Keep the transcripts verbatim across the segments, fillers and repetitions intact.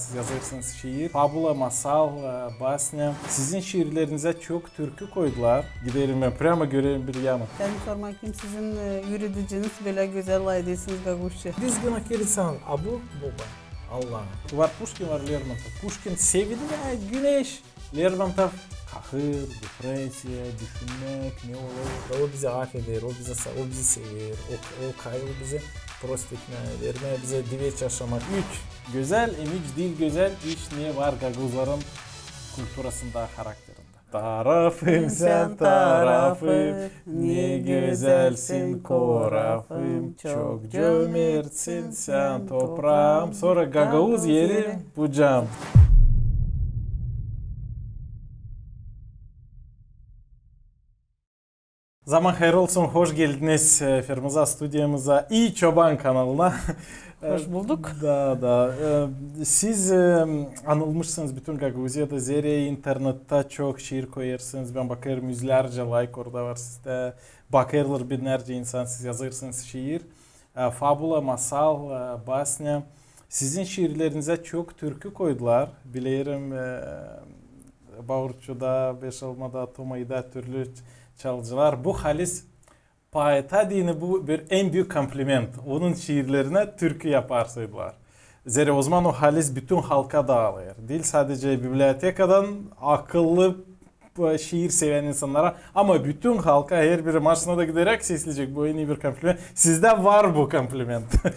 Siz yazêrsınız şiir, fabula, masal, e, basnä. Sizin şiirlerinizä çok türkü koydular. Giderim bän, prama görerim bir yanı. Bän sormak isteerim, sizin, e, üürediciniz bölä gözäl lafedesiniz gagauzça. Biz gana kelirsän, a bu, bu, bu. Allahım. Var Puşkin, var Lermontov. Puşkin sevinmää, güneş. Lermontov kahır, depressiya, düşünmäk, ne olêr. Da o bizä afeder, o bizä sa-, o bizi sever, o, o kayıl bizä prost etmää, vermää bizä diveç yaşamak. Üç, gözäl, em hiç diil gözäl iş, ne var gagauzların kulturasında, karakterindä. Tarafım sän, tarafım, ne gözälsin korafım, çok cömertsin sän, topraam, sora gagauz erim, bucaam. Zaman hayır olsun, hoş geldiniz, e, efirimizdä, studiyamızda İ Çoban kanalına. Hoş bulduk. Da, da. E, siz, e, anılmışsınız bütün Gagauziyada, zerä internettä çok şiir koyêrsınız. Bän bakêrım, üzlärcä layk orada var sizdä. Bakêrlar binnärcä insan, siz yazêrsınız şiir. E, fabula, masal, e, basnä. Sizin şiirlerinizä çok türkü koydular. Bilerim, e, Baurçuda, Beşalmada, Tomayda türlü ç-, çalıcılar. Bu halis poeta deyni bu bir en büük kompliment. Onun şiirlerinä türkü yaparsaydılar. Zerä ozaman o halis bütün halka daalêr. Diil sadecä bibliotekadan akıllı, e, şiir sevän insannara, ama bütün halka, herbiri maşinada gideräk sesleyecek, bu en ii bir kompliment. Sizdä var bu kompliment. Var.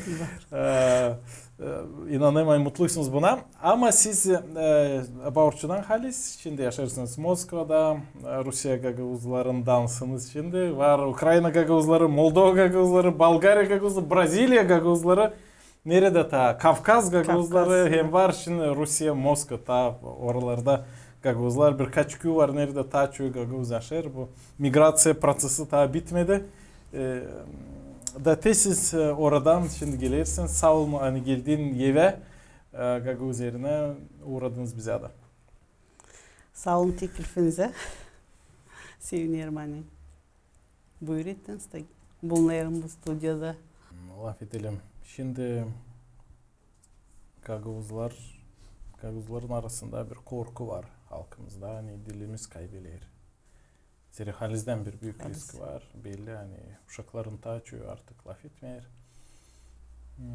E, e, inanêrım, mutluysunuz buna. Ama siz, e, Baurçudan halis, şindi yaşêêrsınız Moskvada, e, Rusiya gagauzlarındansınız şindi. Var Ukraina gagauzları, Moldova gagauzları, Bolgariya gagauzları, Braziliya gagauzları. Neredä taa? Kavkaz gagauzları hem var şindi Rusiya, Moskva, taa oralarda gagauzlar. Birkaç küüy var, neredä taa çok gagauz yaşêêr. Bu migraţiya proţesi taa bitmedi. E, da te siz, e, oradan şindi gelersiniz. Saa olun, ani geldin evä, e, gagauz erinä, uuradınız bizä dä. Saa olun teklifinizä. Sevinerim, ani buyur ettiniz da bulunêrım bu studiyada. Lafedelim. Şindi gagauzlar, gagauzların arasında bir korku var halkımızda, ani dilimiz kaybeler. Zerä halizdän bir büük risk var. Belli, ani uşakların taa çoyu artık lafetmeer. Hmm.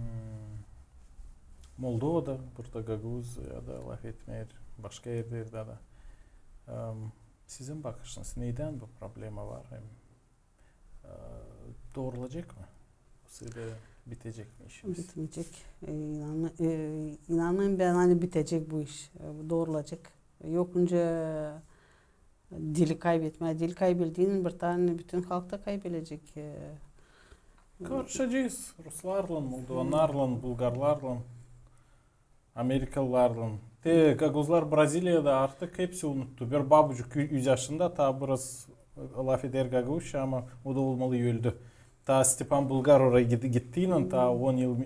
Moldovada, burada Gagauziyada lafetmeer, başka erlerdä dä. Em, sizin bakışınız, nedän bu problema var? Em, e, doorulacek mı? Bu sırada bitecek mi işimiz? Bitmeyecek. E, inan-, e, inanêrım bän, ani bitecek bu iş. E, bu doorulacek. Yokunca dili kaybetmää. Dil kaybeldiin, bir taa bütün halk ta kaybelecek. E, karışacez ruslarlan, moldovanarlan, bulgarlarlan, amerikalılarlan. Te gagauzlar Braziliyada artık hepsi unuttu. Bir babucuk ü-, üç yaşında, taa biraz lafeder gagauzça, ama o da olmalı öldü. Taa Stepan Bulgar oraya git-, gittiynän, taa on yıl,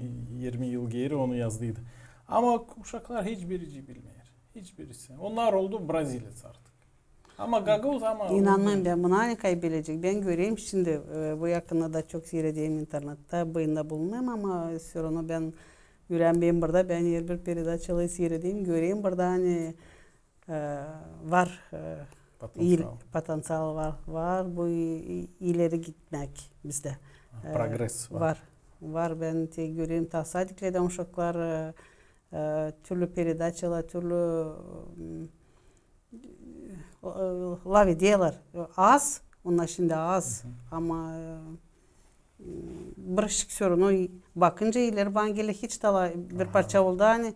irmi yıl geeri onu yazdıydı. Ama uşaklar hiçbiricii bilmeer. Hiçbirisi. Onnar oldu brazilets artık. Ama gagauz, ama... İnanêrım bän, buna ani kaybelecek. Bän görerim şindi, e, bu yakında da çok siiredeyim internettä, bunda bulunêrım, ama всё равно bän üürenmeerim burada, bän herbir peredaçaları siiredeyim, görerim burada, ani, e, var, e, potanţial var, var bu i-, i-, ileri gitmäk bizdä. E, progres var. Var. Var, bän te görerim, taa sadiklerdan uşaklar, e, e, türlü peredaçalar, türlü, m, e, lafederlär. Az, onnar şindi az. Ama, e, bir şey всё равно bakınca ileri bana geler hiç taa bir parça oldu, ani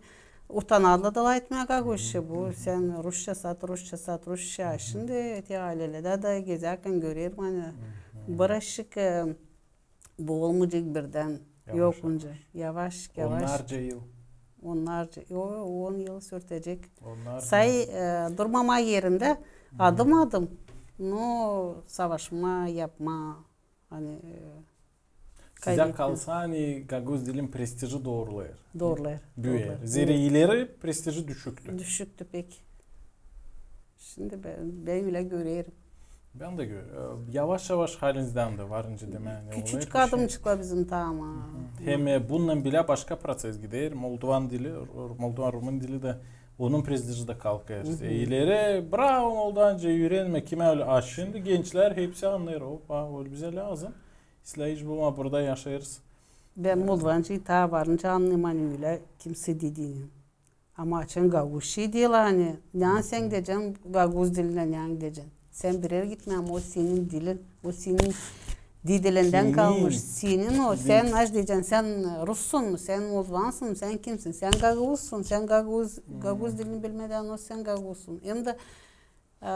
utanarlar da lafetmää gagauzça. Bu sän rusça sat, rusça sat, rusça. Şindi te aylelerdä dä gezärkän görerim, ani bir şey, e, bu olmayacek birdän. Yokunca. Yavaş, yavaş. Onnarca yıl. Onnarca, o, on yıl sürtecek. Say, e, durmamaa erindä, adım-adım, no, savaşmaa, yapmaa, ani, e, kaybetmää. Sizä kalsa, ani gagauz dilin prestiji doorulêr. Doorulêr. Büyer. Zerä ileri prestiji düşüktü. Düşüktü pek. Şindi bän, bän ölä görerim. Bän dä gö-, e, yavaş-yavaş halizdän dä var nicä demää, ani küçücük adımçıklar bizim tamam. Hem, e, bununnan bilä başka proses gider. Moldovan dili, r-, moldovan-rumun dili dä, onun prestiji dä kalkêr. E, ileri, bravo, moldovan dili üürenmää, kimä ölä. A şindi gençlär hepsi annêêr, opa, o bizä lääzım. Siz hiç bulma burada yaşêêrsınız. Bän moldovan dili taa var nicä annêêrım, ani ölä kimsey dediini. Ama açan gagauzça diil, ani, ne sän deyecän gagauz dilindä, ne deyecän. Sän bir erä gitmää, ama o senin dilin, o senin dededän kalmış, senin o, sän naşey deyecän, sän russun mu, sän moldovansın mı, sän kimsin, sän gagauzsun, sän gagauz, gagauz dilini bilmedän o sän gagauzsun. Hem dä, e,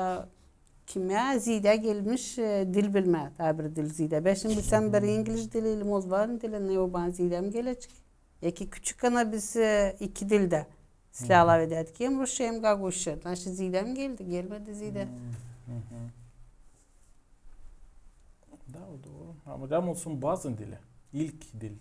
kimä ziidə gelmiş, e, dil bilmää, taa bir dil ziidə. Bän şindi bilsän bir ingliz dili, moldovan dili, ne o bana ziidäm gelecek. Eki küçük ana biz, e, iki dildä islää lafedärdik. Hem rusça, hem gagauzça. Naşey ziidäm geldi, gelmedi ziidə. Da, o dooru. Ama lääzım olsun bazın dili. İlk dil.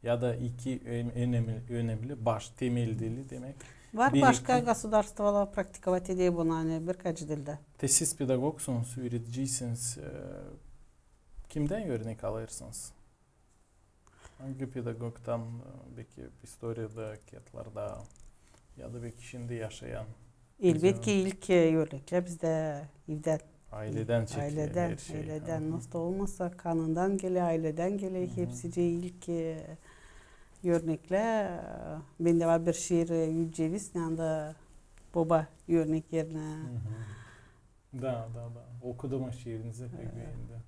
Ya da iki ön-, önemli, önemli baş, temel dili demäk. Var başka gosudarstvolar praktikovat eder bunu, ani birkaç dildä. Te siz pedagogsunuz, üürediciysiniz. E, kimdän örnek alêrsınız? Angı pedagogtan, e, beki istoriyada, kiyatlarda ya da beki şindi yaşayan? Elbetki, ilk, e, örneklär bizdä evdän. Ayledän çekiler. Ayledän, ayledän. Nasıl olmasa, kanından geler, ayledän geler. Hepsicii ilk, e, örneklär. E, bendä var bir şiir, e, Üç ceviz, ani boba örnek erinä. Da, da, da. Okudum o şiirinizi, pek beendim.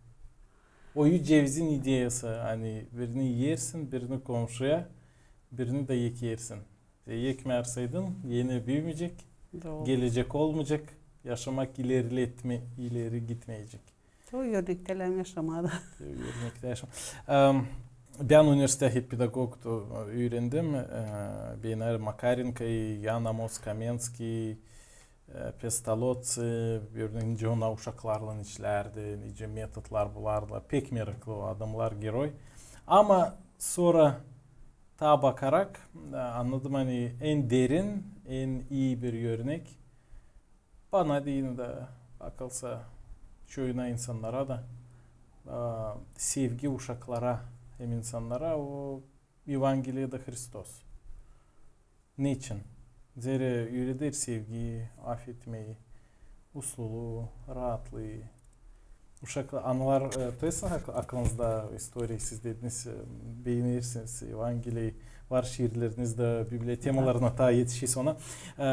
O üç cevizin ideyası, ani birini iyersin, birini komşuya, birini dä ekärsin. Ekmärseydin, eni büümeyecek, gelecek olmayacak, yaşamak ileri gitmeyecek. O örnektä lääzım yaşamaa da. Örnektä yaşamaa. Em, bän universitettä hep pedagogtu üürendim. E, bän Makarenkayı, Yan Amos Komenskiy, e, Pestalozzi, örneyin, nicä onnar uşaklarlan işlärdi, nicä metodlar bulardılar. Pek meraklı o adamnar, geroy. Ama sora taa bakarak, e, annadım, ani en derin, en ii bir örnek, bana deyni dä, bakılsa, çoyuna insannara da, e, sevgi uşaklara hem insannara, o Evangeliyada Hristos. Neçin? Zerä üüreder sevgiyi, afetmeyi, usluluu, raatlıı. Uşaklar, anılar, e, tüüsä ak-, aklınızda istoriya, siz dediniz, e, beenersiniz Evangeliyayı, var şiirleriniz dä Bibliya temalarına taa etişeyiz ona. E,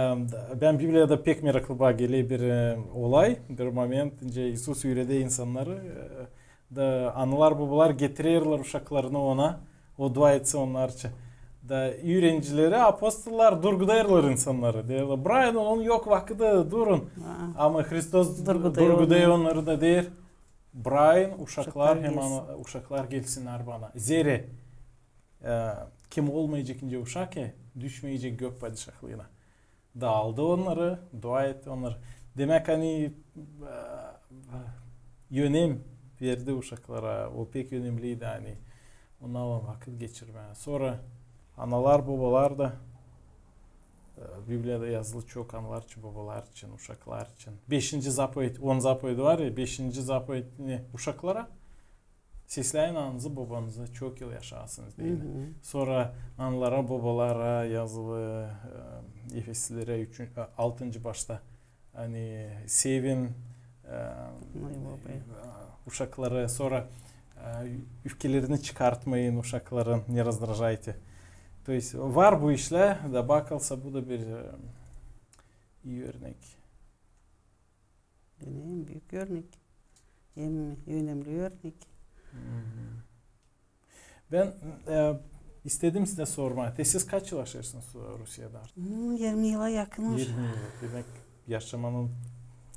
bän Bibliyada pek meraklı bana geler bir, e, olay, bir moment, nicä İisus üüreder insannarı, e, Da analar, bobalar getirerlär uşaklarını ona, o dua etsin onnar için. Da üürencileri, apostollar durgudêrlar insannarı. Deerlär: "Brayin, onun yok vakıdı, durun." Ama Hristos durgudêr onnarı da deer: "Brayin uşaklar, hem uşaklar gelsinnär bana." Zerä, e, kim olmayacek nicä uşak, e, düşmeyecek gök padişahlıına. Da aldı onnarı, dua etti onnarı. Demäk, ani, e, önem verdi uşaklara, o pek önemliydi, ani onnarlan vakıt geçirmää. Sora analar, bobalar da, e, Bibliyada yazılı çok analar için, bobalar için, uşaklar için. Beşinci zapoved, on zapovedi var ya, beşinci zapoved ne? Uşaklara: "Sesläyin ananızı, bobanızı, çok yıl yaşayasınız," deyni. Sora analara, bobalara yazılı, e, Efeslilerä üçün-, e, altıncı başta, ani sevin, e, uşakları, sora, e, üfkelerini çıkartmayın uşakların, не раздражайте. То есть var bu işlär, da bakılsa, bu da bir, e, ii örnek. En büük örnek. En önemli örnek. Bän, e, istedim sizä sormaa. Te siz kaç yıl yaşêêrsınız Rusiyada artık? Hmm, irmi yıla yakın olacek. İrmi yıl. Demäk, yaşamanın...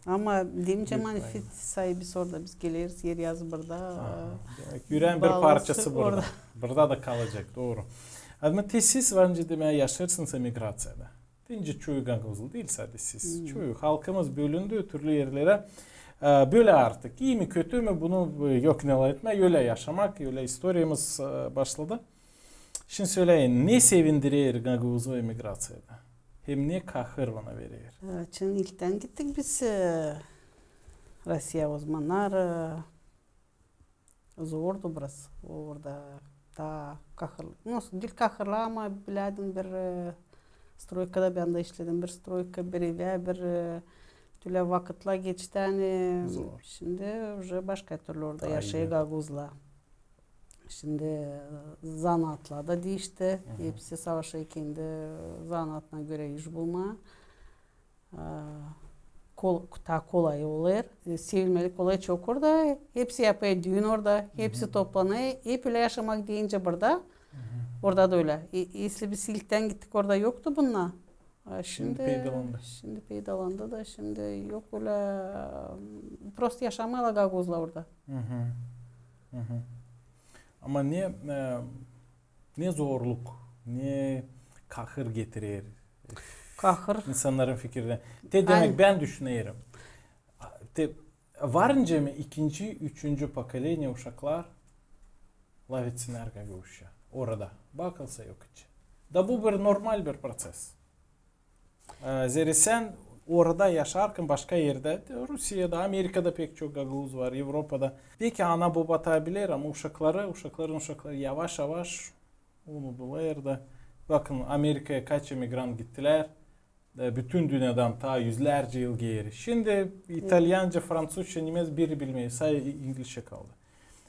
Ama deyim, ani fit saabi, sora da biz geleriz, er yazı burada. Demäk, üüreyin bir parçası burada. Burada da kalacek, dooru. Ama te siz, var nicä demää, yaşêêrsınız emigraţiyada. Deyni çoyu gagauzlu, diil sade siz. Çoyu halkımız bölündü türlü erlerä. E, bölä artık. İi mi, kötü mü, bunu, e, yok ne lafetmää. Ölä yaşamak, ölä istoriyamız, e, başladı. Şindi söläyin, ne sevindirer gagauzu emigraţiyada? Hem ne kahır bana verer? E, şindi ilktän gittik biz, e, Rusiya o zamannar, e, zordu biraz. Orada taa kahır, no, diil kahırlı, ama bilärdim, bir, e, stroykada bän dä işledim, bir stroyka, bir evä, bir, e, türlü vakıtlar geçti, ani. Zor. Şindi uje başka türlü orada yaşêêr gagauzlar. Şindi, e, zanaatlar da diişti. Hepsi savaşêr kendi zanaatına görä iş bulmaa. E, kol-, taa kolay olêr. E, sevilmelik olêr çok orada. Hepsi yapêr düün orada. Hepsi toplanêr. Hep ölä yaşamak deyni burada. Orada da ölä. E, если biz ilktän gittik, orada yoktu bunnar. A şindi peydalandı. Şindi peydalandı da, şindi yok ölä, m, prosto yaşamêêrlar gagauzlar orada. Ama ne, e, ne zorluk, ne kahır getirer. Kahır. İnsannarın fikirine. Te demäk, bän düşünerim. Te, varınca mı ikinci, üçüncü pokoleniye uşaklar lafetsinnär gagauzça orada? Bakılsa yok hiç. Da bu bir normal bir proţes. E, zerä sän orada yaşarkan başka erdä, Rusiyada, Amerikada pek çok gagauz var, Evropada. Peki ana-boba taa biler, ama uşakları, uşakların uşakları yavaş-yavaş unudular da. Bakın, Amerikaya kaç emigrant gittilär, e, bütün dünnedän taa üzlärcä yıl geeri. Şindi italyanca, fransuzça, nemez biri bilmeer, sade i-, inglizçä kaldı.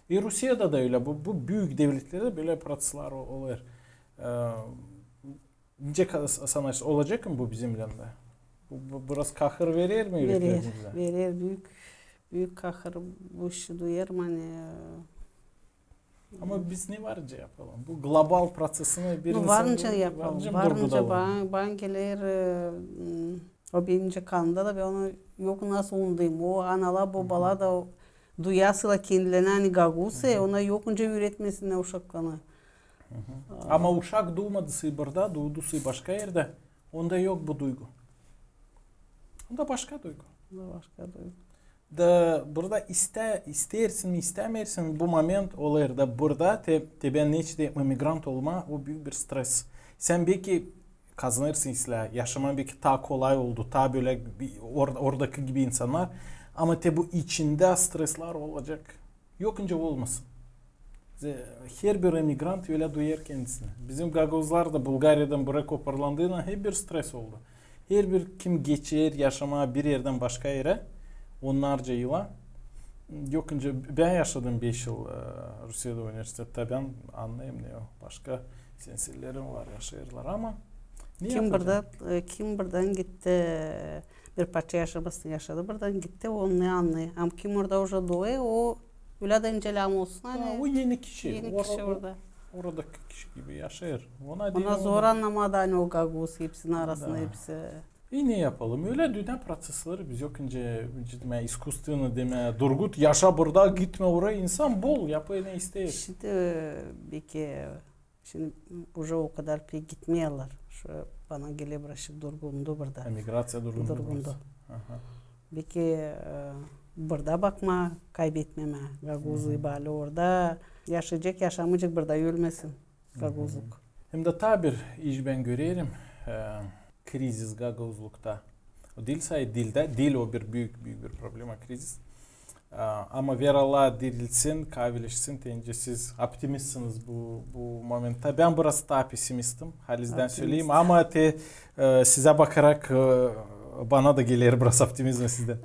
E, Rusiyada da ölä, bu, bu büük devletlerdä bölä proţeslar o-, olêr. E, Nicä ka-, s-, sanêrsın, olacek mı bu bizimnän dä? Bu, bu biraz kahır verer mi üreklerimizä? Verer, büük, büük kahır bu işi duyêrım, ani. Ama biz ne varınca yapalım? Bu global proţesini bir... No, varınca yapalım, varınca durgudalım. Bana, bana geler, e, m, o benim kanımda da, bän onu yok nasıl unudayım. O analar, bobalar da o duyasılar kendilerini, ani gagauz, e, ona yok nicä üüretmesinnär uşaklarını. Ama uşak duumadısı burada, duudusı başka erdä, onda yok bu duygu. Onda başka duygu. Onda başka duygu. Da burada istä-, isteersin mi, istämeersin, bu moment olêr da burada te, te bän neçin dä emigrant olmaa, o büük bir stres. Sän beki kazanêrsın islää, yaşaman beki taa kolay oldu, taa bölä bir or-, oradakı gibi insannar. Ama te bu içindä streslär olacek. Yok nicä olmasın. Ze-, herbir emigrant ölä duyêr kendisini. Bizim gagauzlar da Bulgariyadan buraya koparlandıynan hep bir stres oldu. Herbir kim geçer yaşamaa bir erdän başka erä, onnarca yıla. Yok nicä, bän yaşadım beş yıl, e, Rusiyada universitettä, bän annêêrım ne o. Başka sensillerim var, yaşêêrlar, ama ne yapacam? Kim burada, e, kim buradan gitti, e, bir parça yaşamasını yaşadı, buradan gitti, onu annêêr. Ama kim orada uje duuêr, o ölä dä nicä lääzım olsun, ani o eni kişi, eni kişi orada. Oradakı kişi gibi yaşêêr. Ona zor annamaa da, ani o gagauz hepsinin arasında hepsi. E, ne yapalım? Ölä dünnä proţesleri biz yok nicä, nicä demää, iskusstvenno demää, durgut, yaşa burada, gitmä oraya, insan bol, yapêr ne isteer. Şindi, e, beki, şindi uje o kadar pek gitmeerlär. Şu bana geler, birazcık durgundu burada. Emigraţiya durgundu. Durgundu. Beki, e, burada bakmaa, kaybetmemää gagauzluyu, bali orada yaşayacek, yaşamayacek, burada ölmesin gagauzluk. Hem dä taa bir iş bän görerim, e, krizis gagauzlukta. O diil sade dildä, dil o bir büük, büük bir problema, krizis. E, ama veer Alla dirilsin, kavileşsin, te nicä siz optimistsiniz bu, bu momenttä. Bän biraz taa pesimistim, halizdän söleyim. Ama te, e, sizä bakarak, e, bana da geler biraz optimizm sizdän.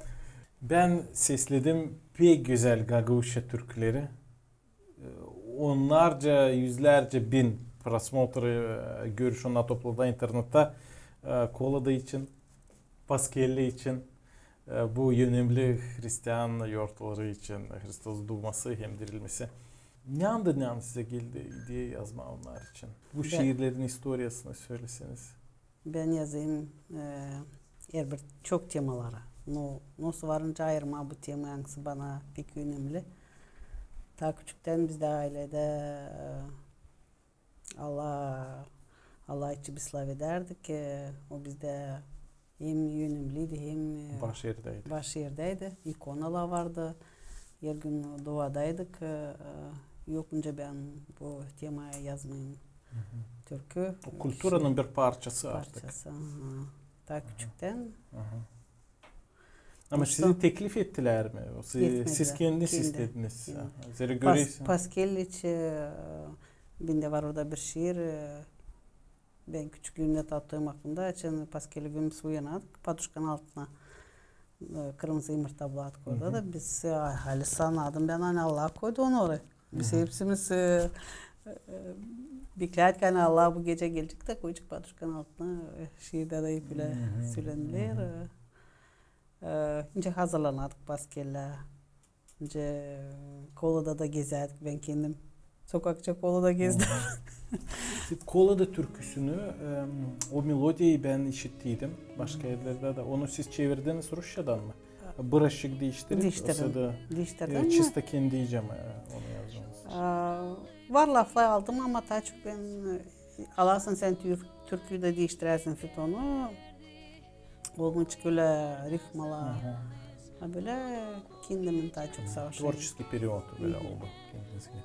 Bän sesledim pek gözäl gagauzça türküleri. E, onnarca, üzlärcä bin prosmotrı, e, görüş onnar topladı internettä, e, Kolada için, Paskelle için, e, bu önemli hristian yortuları için, Hristos duuması hem dirilmesi. Neredän, neredän sizä geldi ideya yazmaa onnar için? Bu şiirlerin istoriyasını söleseniz. Bän yazêrım, e, herbir çok temaları. No, nasıl varınca ayırmaa bu tema, angısı bana pek önemli. Taa küçüktän bizdä ailedä, e, Alla, Alla için biz lafedärdik, e, o bizdä hem önemliydi, hem, e, baş erdäydi. Baş erdäydi. İkonalar vardı. Her gün duadaydık. E, e, yok nicä bän bu temaya yazmayım türkü. O kulturanın bir parçası artık. Parçası, aha. Taa küçüktän. Ama sizi teklif ettilär mi? Siz kendiniz istediniz. Zerä görersiniz. Paskel için, e, bendä var orada bir şiir, e, bän küçüklüümdä tattıyım aklımda, açan Paskel gün biz uyanardık paduşkanın altına, e, kırmızı yımırta bulardık orada da biz, e, halis sanadım bän, ani Allah koydu onu oraya. Biz hepsimiz, e, e, beklärdik, ani Allah bu gecä gelecek da koyacek paduşkanın altına, e, şiirdä dä hep ölä sölenilär. E, nicä hazırlanardık Paskellä. Nicä Kolada da gezärdik, bän kendim sokakça Kolada gezdim. Kolada türküsünü, e, o melodiyayı bän işittiydim başka erlerdä dä. Onu siz çevirdiniz rusçadan mı? Birazçık diiştirip, diiştirdim. Diiştirdim. Çisto kendi icama onu yazdınız. Var laflar aldım, ama taa çok bän, e, alarsan sän türküyü dä diiştirärsin, fetonu. Olmayacek ölä rifmalar. Ha, bölä kendimin taa çok savaşıyorum. Творческий период bölä oldu kendiniz için.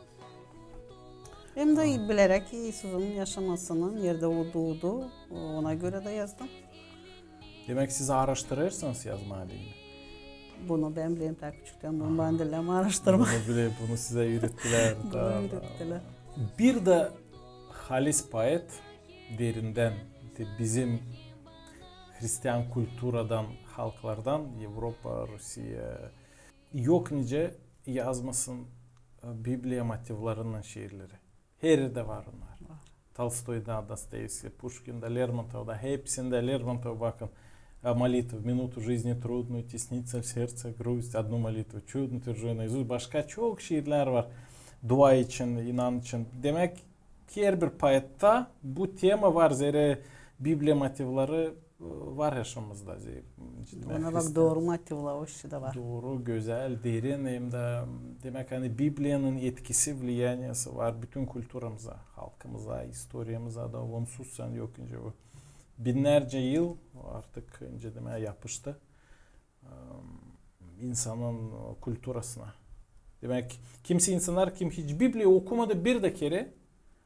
Hem dä bileräk İisus'un yaşamasını, neredä o duudu, ona görä dä yazdım. Demäk, siz aaraştırêrsınız yazmaa, diil mi? Bunu bän bilerim taa küçüktän, bunu bän dilerim aaraştırmaa. Bunu bile, bunu sizä üürettilär. Bunu üürettilär. Bir dä halis poet derindän, te bizim hristian kulturadan, halklardan, Evropa, Rusiya, yok nicä yazmasın, e, Bibliya motivlarınnan şiirleri. Her erdä var onnar. Tolstoyda, Dostoyevskiyda, Puşkinda, Lermontovda, hepsindä Lermontov, bakın, e, молитва, в минуту жизни трудную теснится в сердце грусть, одну молитву чудно твержу наизусть. Başka çok şiirlär var. Dua için, inan için. Demäk, herbir poettä bu tema var, zerä Bibliya motivları, e, var yaşamamızda. Ona bak, dooru motivlar o iştä dä var. Dooru, gözäl, derin, hem dä, demäk, ani Bibliyanın etkisi, влиянияsı var bütün kulturamıza, halkımıza, istoriyamıza da, onsuz sän yok nicä bu. Binnärcä yıl artık, nicä demää, yapıştı insanın kulturasına. Demäk, kimisi insannar, kim hiç Bibliya okumadı bir dä kerä,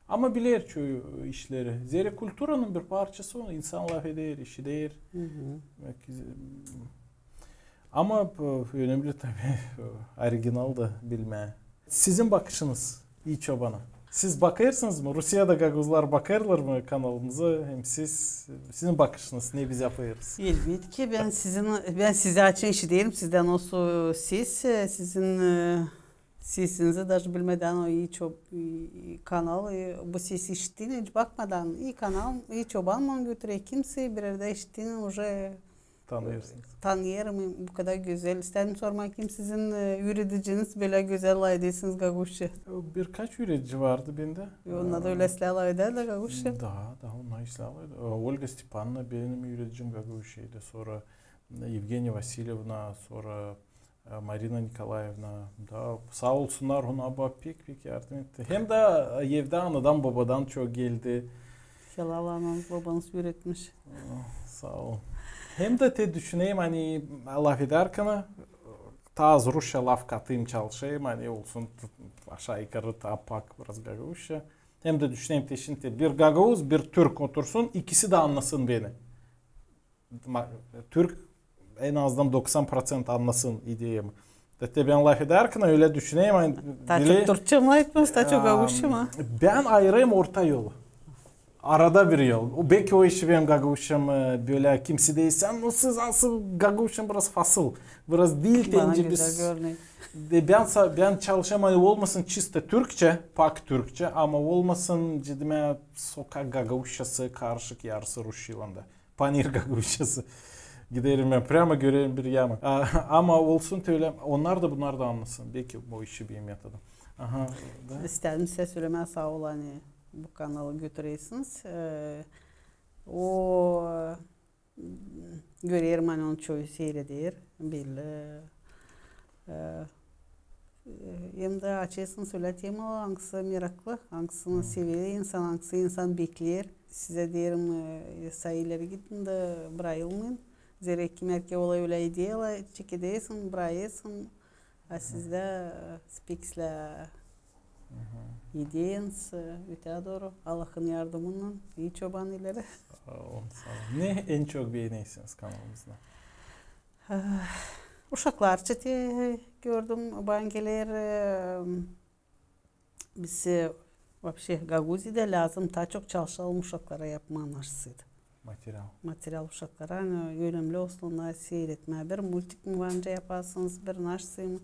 ama biler çoyu işleri. Zerä kulturanın bir parçası o, insan lafeder, işider. Demäk, ama, e, önemli tabii, e, original da bilmää. Sizin bakışınız İi Çobana. Siz bakêrsınız mı? Rusiyada gagauzlar bakêrlar mı kanalımıza? Hem siz, sizin bakışınız, ne biz yapêrız? Elbetki, bän sizin, bän sizi açan işiderim, sizdän o ses, e, sizin, e, sesinizi даже bilmedän o İi Çob-, İi, İi kanal, e, bu sesi işittiynän, hiç bakmadan, İi kanal, İi Çoban, onu götürer kimsey, bir erdä işittiynän, уже tanıyêrsınız. Tanıyêrım, bu kadar gözäl. İstädim sormaa, kim sizin, e, üürediciniz, bölä gözäl lafedersiniz gagauzça? Birkaç üüredici vardı bendä. E, onnar da ölä islää lafeder dä gagauzça? Da, da, onnar islää lafeder. E, Olga Stepanovna benim üüredicim gagauzçaydı. Sora, e, Evgeniya Vasilyevna, sora, e, Marina Nikolaevna. Da, saa olsunnar, onnar bana pek, pek yardım etti. Hem dä, e, evdä anadan, bobadan çok geldi. Helal, ananız, bobanız üüretmiş. Saa olun. Hem dä te düşüneyim, ani lafedärkän taa az rusça laf katayım, çalışayım, ani olsun t-, aşaa-yukarı taa pak biraz gagauzça. Hem dä düşüneyim, te şindi bir gagauz, bir türk otursun, ikisi dä annasın beni. Ma-, türk en azından doksan proţent annasın ideyamı. Da te bän lafedärkän ölä düşüneyim, ani... Taa çok türkçä mi aytmaz, taa çok gagauzça mı? Bän ayırêrım orta yolu. Arada bir yol. O, beki o işi benim gagauzçam, e, bölä kimsey deer, sän nasıl, nasıl gagauzçan biraz fasıl. Biraz diil te, nicä biz. De bän sa-, bän çalışêrım, ani olmasın çisto türkçä, pak türkçä, ama olmasın, cidimä, sokak gagauzçası, karışık yarısı rusçaylan da. Panir gagauzçası. Giderim bän, прямо görerim bir yama. A, ama olsun te ölä, onnar da, bunnar da annasın. Beki o işi benim metodım. Aha, da. İstädim sizä sölemää saa ol, ani bu kanalı götürersiniz. E, o, görerim, ani onu çoyu siireder, belli. E, hem dä açêrsınız ölä temaları, angısı meraklı, angısını sever insan, angısı insan bekleer. Sizä deerim, e, saa ileri gidin dä brayılmayın. Zerä kim erkää olêr ölä ideyalar, çekedersin, brayêrsın. A sizdä, e, spikslä ideyanız, e, ötää dooru. Allahın yardımınnan, İi Çoban ileri. Saa olun, saa olun. Ne en çok beenersiniz kanalımızda? Ah, Uşaklar için gördüm, bana geler, e, biz, e, вообще Gagauziyada lääzım taa çok çalışalım uşaklara yapmaa naşsıydı. Material. Material uşaklara, ani önemli olsun, onnar siiretmää. Bir multik mi var nicä yaparsınız, bir naşsıy mı,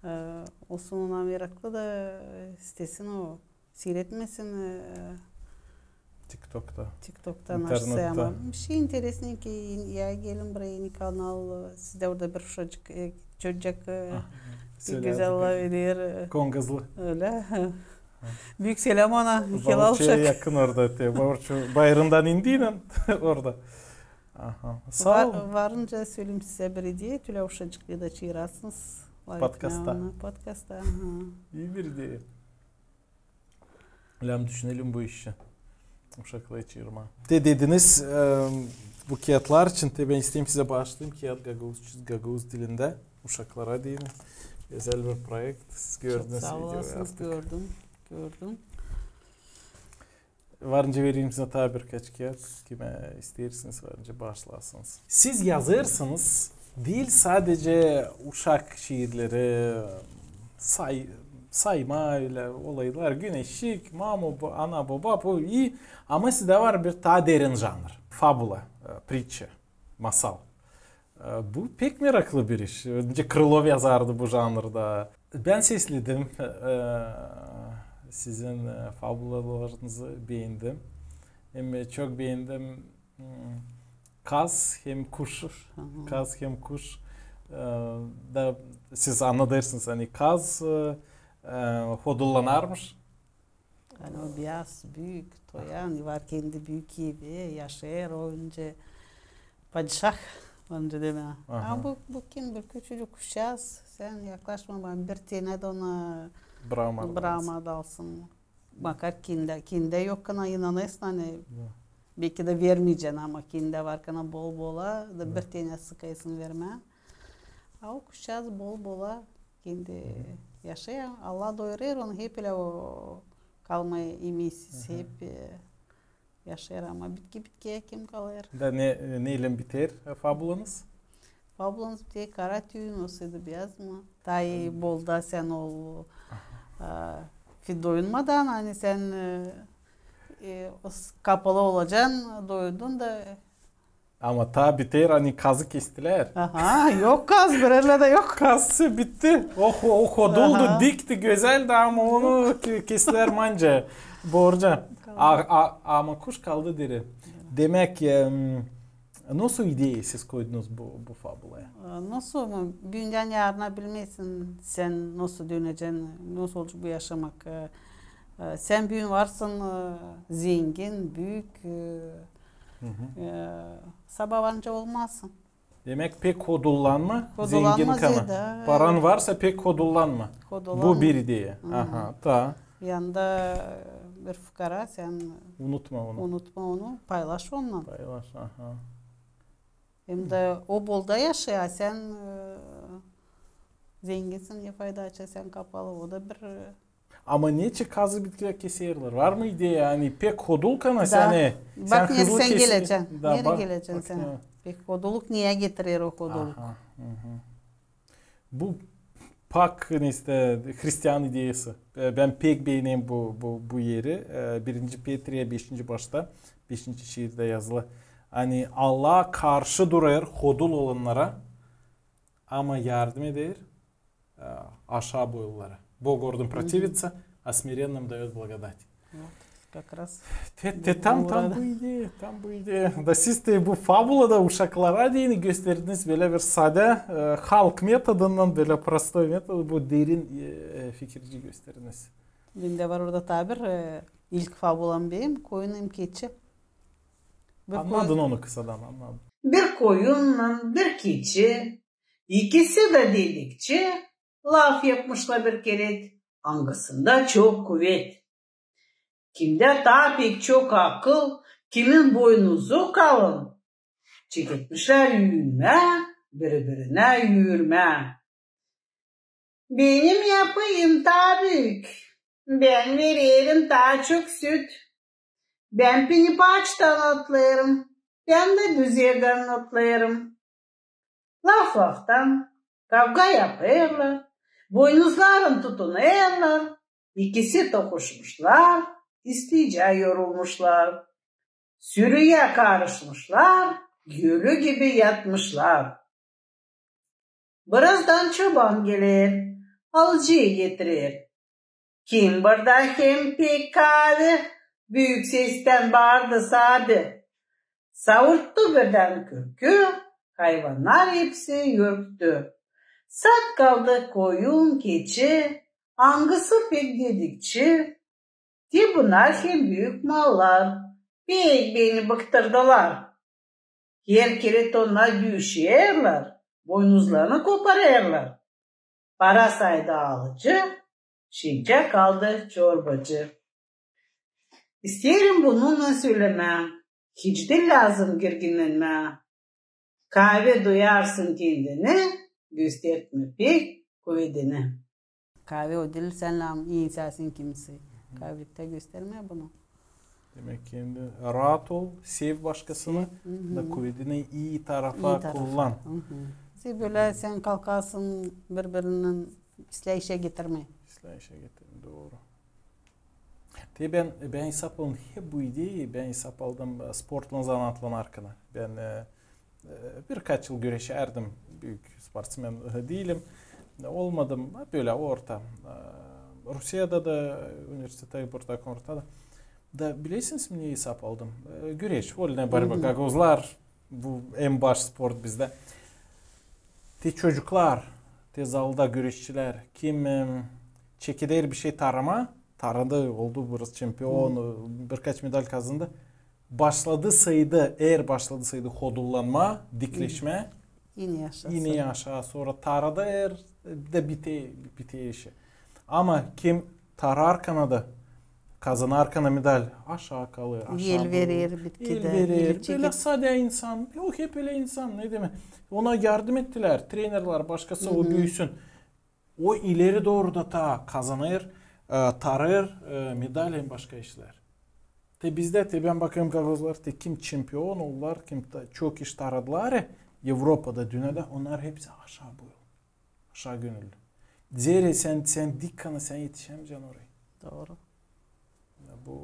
e, olsun, onnar meraklı da, e, istesin o siiretmesin, e, TikTokta. TikTokta, internettä. Naşsıy, ama bir şey интересненький, ya gelin buraya, eni kanal, e, sizdä orada bir uşacık, e, çocuk, e, bir gözäl lafeder, e, kongazlı. Ölä. Büük seläm ona, helal uşak. Bavurçuya yakın orada, te, Bavurçu bayırından indiynän orada. Aha. Saa ol. Var nicä söleyim sizä bir ideya, tölä uşacıkları da çaarasınız. Podkasta. Podkasta, aha. İi bir ideya. Lääzım düşünelim bu işi. Uşakları çaarmaa. Te dediniz, e, bu kiyatlar için, te bän isteerim sizä baaşlayım kiyat gagauz, gagauz dilindä. Uşaklara deyni. Özel bir proekt. Siz gördünüz videoyu artık. Çok saa olasınız, gördüm, gördüm. Var nicä vereyim sizä taa birkaç kiyat, kimä isteersiniz, var nicä baaşlasınız. Siz yazêrsınız diil sadecä uşak şiirleri, say-, sayma ölä olaylar, güneşçik, mama, bo-, ana, boba, bu ii. Ama sizdä var bir taa derin janr. Fabula, e, pritça, masal. E, bu pek meraklı bir iş. Nicä Krılov yazardı bu janrda. Bän sesledim, e, sizin, e, fabulalarınızı beendim. Hem çok beendim, hmm, kaz hem kuş. Kuş, aha. Kaz hem kuş. E, da siz annadêrsınız, ani kaz, e, e, hodullannarmış. Ani o beyaz, büük, toyan, var kendi büük evi, yaşêêr o öncä padişah, öncä demää. Aha. Ama bu, bu kim, bir küçücük kuşçaaz, sän yaklaşma, bana bir tenä dä ona bırakma dalsın. Makar kendä, kendä yok, kana inanêrsın, ani beki dä vermeyecän, ama kendä var, kana bol-bola, da bir tenä sıkêrsın vermää. A o kuşçaaz bol-bola kendi yaşêêr. Allah doyurêr onu, hep ölä o kalmêêr imeksiz, hep, e, yaşêêr, ama bitki bitkiyä kim kalêr? Da ne, neylän biter, e, fabulanız? Fabulamız biter, kara tüübün olsaydı beyaz mı? Taa ii bol da sän ol, e, doyunmadan, ani sän, e, e, kapalı olacan, doyundun da, Ama taa biter, ani kazı kestilär. Aha, yok kaz, bir erdä dä yok. Kaz bitti. O ho-, o hoduldu, dikti, gözäldi, ama onu ke-, kestilär mancaa, borca. A, a, ama kuş kaldı diri. Demäk, em, nasıl ideya siz koydunuz bu, bu fabulaya? E, nasıl mı? Büündän yarına bilmeersin, sän nasıl dönecän, nasıl olacek bu yaşamak. E, e, sän büün varsın, e, zengin, büük, e, E, sabaa varınca olmazsın. Demäk, pek hodullanma, zengin kana. Paran varsa, pek hodullanma. Bu bir ideya. Aha, taa. Yanında bir fukara, sän unutma onu. Unutma onu, paylaş onunnan. Paylaş, aha. Hem dä o bol da yaşêêr, sän, e, zenginsin, ne fayda, açan sän kapalı, o da bir, e, Ama neçin kazı bitkilär keserlär? Var mı ideya, ani pek hodul kana sän, e, sän hızlı kesin. Bak, neredä sän gelecän? Neredä gelecän sän? Pek hoduluk neyä getirer o hoduluk? Aha, hı hı. Bu pak, neysä, hristian ideyası. E, bän pek beenerim bu, bu, bu eri. E, birinci Petriya beşinci başta, beşinci şiirdä yazılı. Ani Allah karşı durêr hodul olannara, ama yardım eder, e, aşaa boylulara. Бог гордым противится, а смиренным даёт благодать. Вот, как раз. Te, te, tam, tam bu ideya, tam bu ideya. Da siz dä bu fabulada uşaklara deyni gösterdiniz bölä bir sade, e, halk metodundan bölä prostoy metod, bu derin, e, fikirci gösterdiniz. Bendä var orada taa bir, e, ilk fabulam benim, Koyun hem keçi. Annadın onu kısadan, annadın. Bir koyunnan bir keçi, ikisi dä delikçi, laf yapmışlar bir kerä, angısında çok kuvet. Kimdä taa pek çok akıl, kimin boynuzu kalın. Çeketmişlär üüyünmää, biri-birinä üüyürmää. Benim yapıyım taa büük, bän vererim taa çok süt. Bän pinipaçtan otlêêrım, bän dä büzegdan otlêêrım. Laf-laftan, Kavga yapêrlar, boynuzların tutunêrlar, ikisi tokuşmuşlar, isleycä yorulmuşlar. Sürüyä karışmışlar, ölü gibi yatmışlar. Birazdan çoban geler, alıcıyı getirer. Kim burada hem pek kaavi? Büük sestän baardı saabi. Savurttu birdän kürkü, hayvannar hepsi ürktü. Sat kaldı koyun, keçi, angısı pek dedikçi? Te bunnar hem büük mallar, pek beni bıktırdılar. Her kerä onnar düşerlär, boynuzlarını koparêrlar. Para saydı alıcı, şincä kaldı çorbacı. İsteerim bununnan sölemää, hiç diil lääzım girginlenmää. Kaavi duyarsın kendini, göstertmä pek kuvedini. Kaavi o diil sän lääzım iinsän kimsey. Kaavi tä göstermää bunu. Demäk, kendi raat ol, sev başkasını, da kuvedini ii tarafa kullan. Sev bölä sän kalkarsın bir-birinnän islää işä getirmää. İslää işä getirmää, dooru. Te bän, bän isap aldım hep bu ideyi, bän isap aldım, e, sportlan zanaatlan arkana. Bän, e, e, birkaç yıl göreşärdim, büük sportsmen, e, diilim. Olmadım, bölä orta. E, Rusiyada da, universitettä, orta, ortada. Da bilersiniz, ne isap aldım? E, göreş, volnaya borba, gagauzlar, bu en baş sport bizdä. Te çocuklar, te zalda göreşçilär, kim, em, çekeder bişey tarama, taradı, oldu biraz çempion, e, birkaç medal kazandı. Başladı saydı, eer başladı saydı hodullanmaa, dikleşmää, iney aşaa, sora taradı eer, e, da biter, biter işi. Ama kim tararkana da kazanarkana medal, aşaa kalêr, aşaa kalêr. El verer bitkidä, el verer. Bölä sade insan, yok hep ölä insan, ne demäk. Ona yardım ettilär, trenerlär, başkası, o büüsün. O ileri dooru da taa kazanêr, e, tarêr, e, medal hem başka işlär. Te bizdä, te bän bakêrım gagauzlar, te kim çempion oldular, kim ta-, çok iş taradılar, e, Evropada, dünnedä, onnar hepsi aşaa boylu, aşaa gönüllü. Zerä sän, sän dik kana, sän etişämeycän orayı. Dooru. Bu,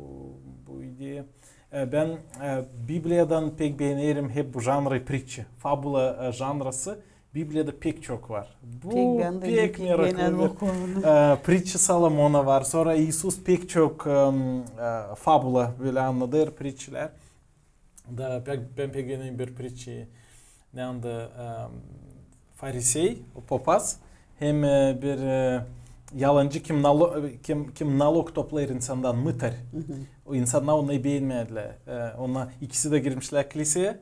bu ideya. E, bän, e, Bibliyadan pek beenerim hep bu janrı, pritçi, fabula, e, janrası. Bibliyada pek çok var. Bu pek meraklı bir, e, pritçi Salomona var. Sora İisus pek çok, e, e, fabula bölä annadêr, pritçilär. Da pek, bän pek beenerim bir pritçi. Ne anda, e, farisey, o papaz, hem, e, bir, e, yalancı, kim nalo-, kim, kim nalog toplêêr insandan, mıtar. O insannar onu beenmedilär. E, ona ikisi dä girmişlär kiliseyä,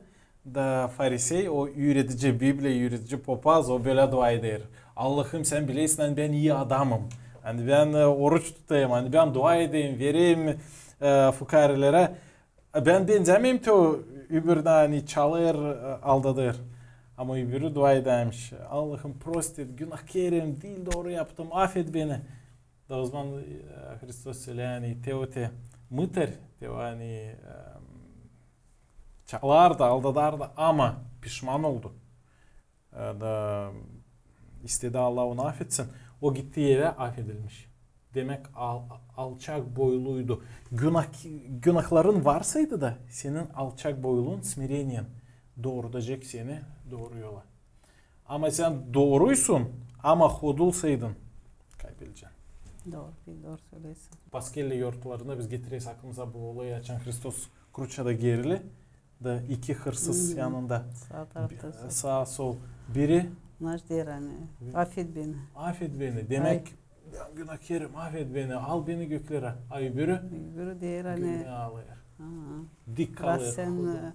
da farisey, o üüredici, Bibliya üüredici papaz, o bölä dua eder: Allahım, sän bilersin, ani bän ii adamım. Ani bän, e, oruç tutêrım, ani bän dua ederim, vererim, e, fukarelerä. E, bän benzämeerim te o öbürünä, ani çalêr, e, aldadêr. Ama öbürü dua edärmiş: Allahım, prost et, günahkerim, diil dooru yaptım, afet beni. Da ozaman, e, Hristos sölää, ani te o te mıtar, te o, ani, e, çalar da, aldadar da, ama pişman oldu. E, da istedi Allah onu afetsin. O gitti evä afedilmiş. Demäk, al-, alçak boyluydu. Günah-, günahların varsaydı da, senin alçak boyluun, smireniyen, doorudacek seni dooru yola. Ama sän dooruysun, ama hodulsaydın, kaybedecän. Dooru, pek dooru söleersin. Paskellä yortularında biz getireriz aklımıza bu olayı, açan Hristos kruçada gerildi. Da iki hırsız yanında. Saa tarafta, saa sol. Biri: Naş deer, ani, afet beni. Afet beni. Demäk, bän günahkerim, afet beni, al beni göklerä. A öbürü? Öbürü deer, ani, gülmää alêr. Dik kalêr. Sän, e,